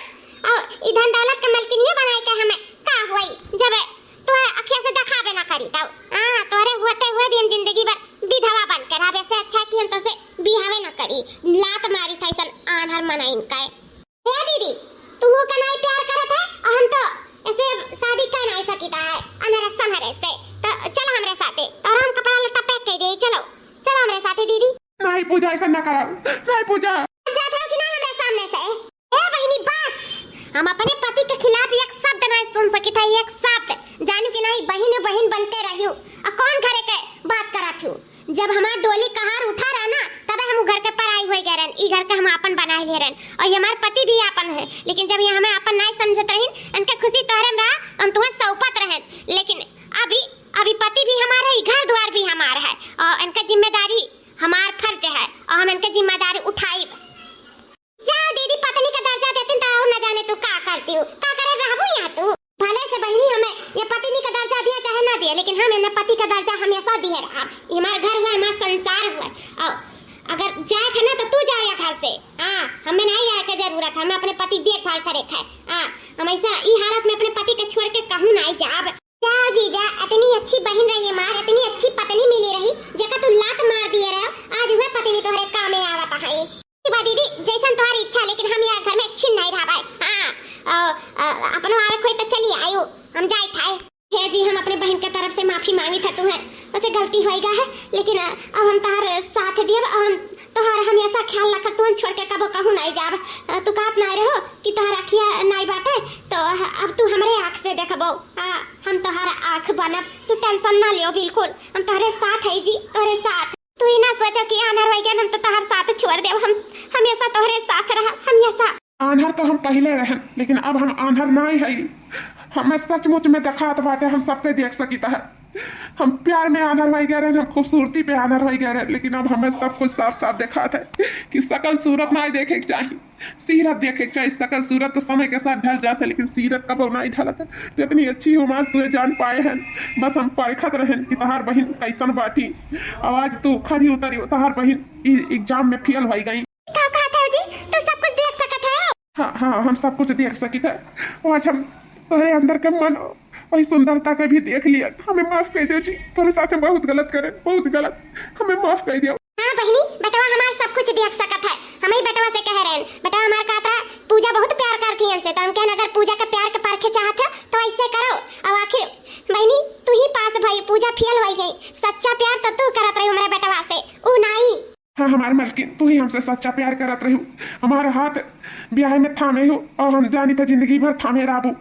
और ई धन दौलत का मलकिनिया बनाए के हमें का होई, जब तोहरे अखिया से देखाबे ना करी तब, हाँ, तोहरे होते हुए भी हम जिंदगी भर विधवा बन के रहबे, से अच्छा कि हम तोसे बियाहवे ना करी, लात मारी था ऐसन आन्हर मनाइन का। हे दीदी, तू का नाई प्यार करत है, और हम तो ऐसे शादी कर नहीं सकीता है, अनरस सनरस से। तो चलो हमरे साथे, और हम कपड़ा लत्ता पैक कर दे, चलो, चलो हमरे साथे दीदी। नहीं पूजा, ऐसा ना करो, नहीं पूजा। जात है कि नहीं हमरे सामने से? ए बहिनी, बस, हम अपने पति के खिलाफ एक शब्द नहीं सुन सकीता है, एक शब्द। जानू कि नहीं, बहिन बहिन बन के रहियो, और कौन घरे के बात करत हूँ? जब हमार डोली कहार उठा रहा ना, तबे हम उ घर के पराई होई गए रहन, ई घर के हम आपन बनाए लिए रहन, और ये हमार पति भी आपन है, लेकिन जब ये हमें आपन नहीं समझत रहिन, इनके खुशी तोहरे में रहा, हम तुम्हें सौंपत रहन, लेकिन अभी, अभी पति भी हमार है, ई घर द्वार भी हमार है, और इनका जिम्मेदारी हमार फर्ज है, और हम इनके जिम्मेदारी उठाई। जा दीदी, पत्नी का दर्जा देतिन त और न जाने तू का करतिउ, का करे रहबू यहाँ तू। भले से बहिनी हमें ये पत्नी का दर्जा दिया चाहे ना दिया, लेकिन हम इन्हें पति का दर्जा हमेशा दिए रहब। ये हमार घर हुआ, हमार संसार हुआ। और अगर जाए थे ना तो तू जाओ या घर से। हाँ, हमें नहीं जाए के जरूरत है, हमें अपने पति की देखभाल करे थे। हाँ, हम ऐसा ई हालत में अपने पति के छोड़ के कहूँ नहीं जाब। जा जीजा, इतनी अच्छी बहिन रही हमार, इतनी अच्छी पत्नी मिली रही, जेका तू लात मार दिए रहो, आज वह पत्नी तोहरे कामे आवत है। बा दीदी, जैसन तोहार इच्छा, लेकिन हम यहाँ घर में अच्छी नहीं रहबे। हाँ, अ, अ, अपनो आवे कोई तो चली आयो, हम जाए थाए। हे जी, हम अपने बहिन के तरफ से माफी मांगी था तुहें, उसे गलती होई गा है, लेकिन, अ, अब हम तोहार साथ दियब, अब हम तोहार हमेशा ख्याल रखब, तुहन छोड़ के कबो कहूँ नहीं जाब। अ, तू कहत नहीं रहो कि तोहार अखिया नहीं बाटे, तो अब तू हमरे आँख से देखबो। हाँ, हम तोहार आँख बनब, तू टेंशन ना लियो बिल्कुल, हम तोहरे साथ है जी, तोहरे साथ। तू ही ना सोचो कि आन्हर वही गए, हम तो तोहर साथ छोड़ देब, हम हमेशा तोहरे साथ रहब, हमेशा। आन्हर तो हम पहले रहन, लेकिन अब हम आन्हर नाई हई। हमें सचमुच में देखात बाटे, हम सबके देख सकित है। हम प्यार में आन्हर होई गए रहन, हम खूबसूरती पे आन्हर होई गए रहन, लेकिन अब हमें सब कुछ साफ साफ देखात है कि शकल सूरत नाई देखे के चाही, सीरत देखे के चाही। शकल सूरत तो समय के साथ ढल जात है, लेकिन सीरत कबो नाई ढलत है। तो इतनी अच्छी हो, आज तुझे जान पाए हैं, बस हम परखत रहन कि तहार बहिन कैसन बाटी। अब आज तू खरी उतरी, तहार बहिन ई एग्जाम में फेल होई गई। का कहत है जी? तू सब कुछ देख सकत है? हाँ, हाँ, हम सब कुछ देख सकित है। आज हम तोहरे अंदर के मन, वही सुंदरता के भी देख लिया। हमें माफ कर दो जी, तोहरे साथ हम बहुत गलत करें, बहुत गलत। हमें माफ कर दियो। हाँ बहिनी, बेटवा हमार सब कुछ देख सकत है। हम ही बेटवा से कह रहे हैं, बेटवा हमार कहत रहा, पूजा बहुत प्यार करती है इनसे, तो हम कहन, अगर पूजा के प्यार के परखे चाहत हो तो ऐसे करो। अब आखिर बहिनी, तू ही पास भाई, पूजा फेल होई गई। सच्चा प्यार तो तू करत रही हमारे बेटवा से, ऊ नाई। हाँ, हमार मलकिन, तू ही हमसे सच्चा प्यार करत रहू, हमार हाथ ब्याह में थामे हो, और हम जानी था जिंदगी भर थामे रहबू।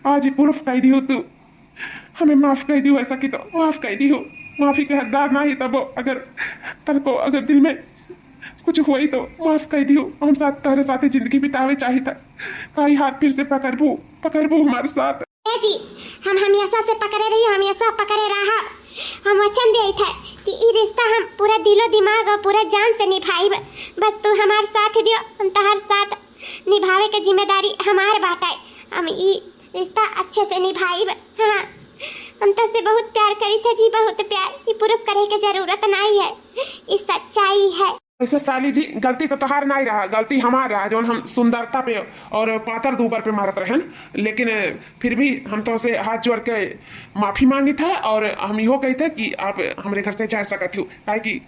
आज ही प्रूफ कर दियो तू, हमें माफ कर दियो, ऐसा कि तो माफ कर दियो, माफी के हकदार ना ही तबो, अगर तनको अगर दिल में कुछ होई तो माफ कर दियो, हम साथ तोहरे साथे जिंदगी बितावे चाहित है। काई हाथ फिर से पकड़बू, पकड़बू हमारे साथ। ए जी, हम हमेशा से पकड़े रही, हमेशा पकड़े रहा। हम वचन देइत है कि ई रिश्ता हम पूरा दिलो दिमाग और पूरा जान से निभाइब। बस तू हमार साथ दियो, हम तहार साथ निभावे के जिम्मेदारी हमार बाटे। हम ई रिश्ता अच्छे से निभाइब। हाँ, हम तोसे बहुत प्यार करी थे जी, बहुत प्यार। ये प्रूफ करे के जरूरत नहीं है, ये सच्चाई है। वैसे साली जी, गलती तो तोहार नहीं रहा, गलती हमार रहा, जौन हम सुंदरता पे और पातर दूबर पे मारत रहन। लेकिन फिर भी हम तोसे हाथ जोड़ के माफी मांगी था और हम इहो कही थे कि आप हमरे घर से जा सकत हो, काहे कि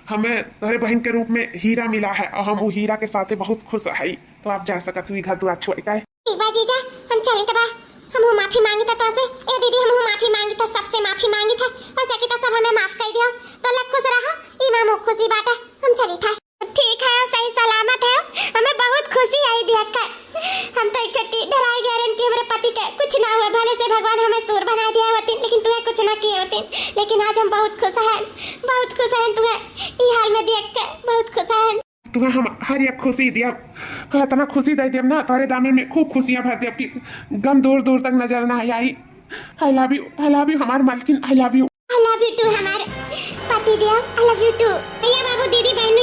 हमें तोहरे बहन के रूप में हीरा मिला है और हम वो हीरा के साथे बहुत खुश है। तो आप जा सकत हो घर दुआर छोड़ के। ठीक बा जीजा, हम चली तबा। हमहू माफी मांगी था तोसे। ए दीदी, हमहू माफी मांगी था, सबसे माफी मांगी था। हो सकी तो सब हमें माफ कर दियो। तो लग खुश रहा, ई मामू खुशी बाटा। हम चली था। ठीक है, सही सलामत है। हमें बहुत खुशी आई देख कर। हम तो एक छुट्टी डराई गए रहन कि हमरे पति के कुछ ना हुए, भले से भगवान हमें सूर बना दिया होती, लेकिन तुम्हें कुछ ना किए होती। लेकिन आज हम बहुत खुश हैं, बहुत खुश हैं तुम्हें ई हाल में देख के, बहुत खुश हैं। तुम्हें हम हर एक खुशी दियब, इतना खुशी दे दियब ना, तोरे दामन में खूब खुशियाँ भर दियब कि गम दूर दूर तक नजर ना आई। I love you, I love you हमार मालकिन, I love you। I love you too हमार पति देव, I love you too। भैया बाबू दीदी बहन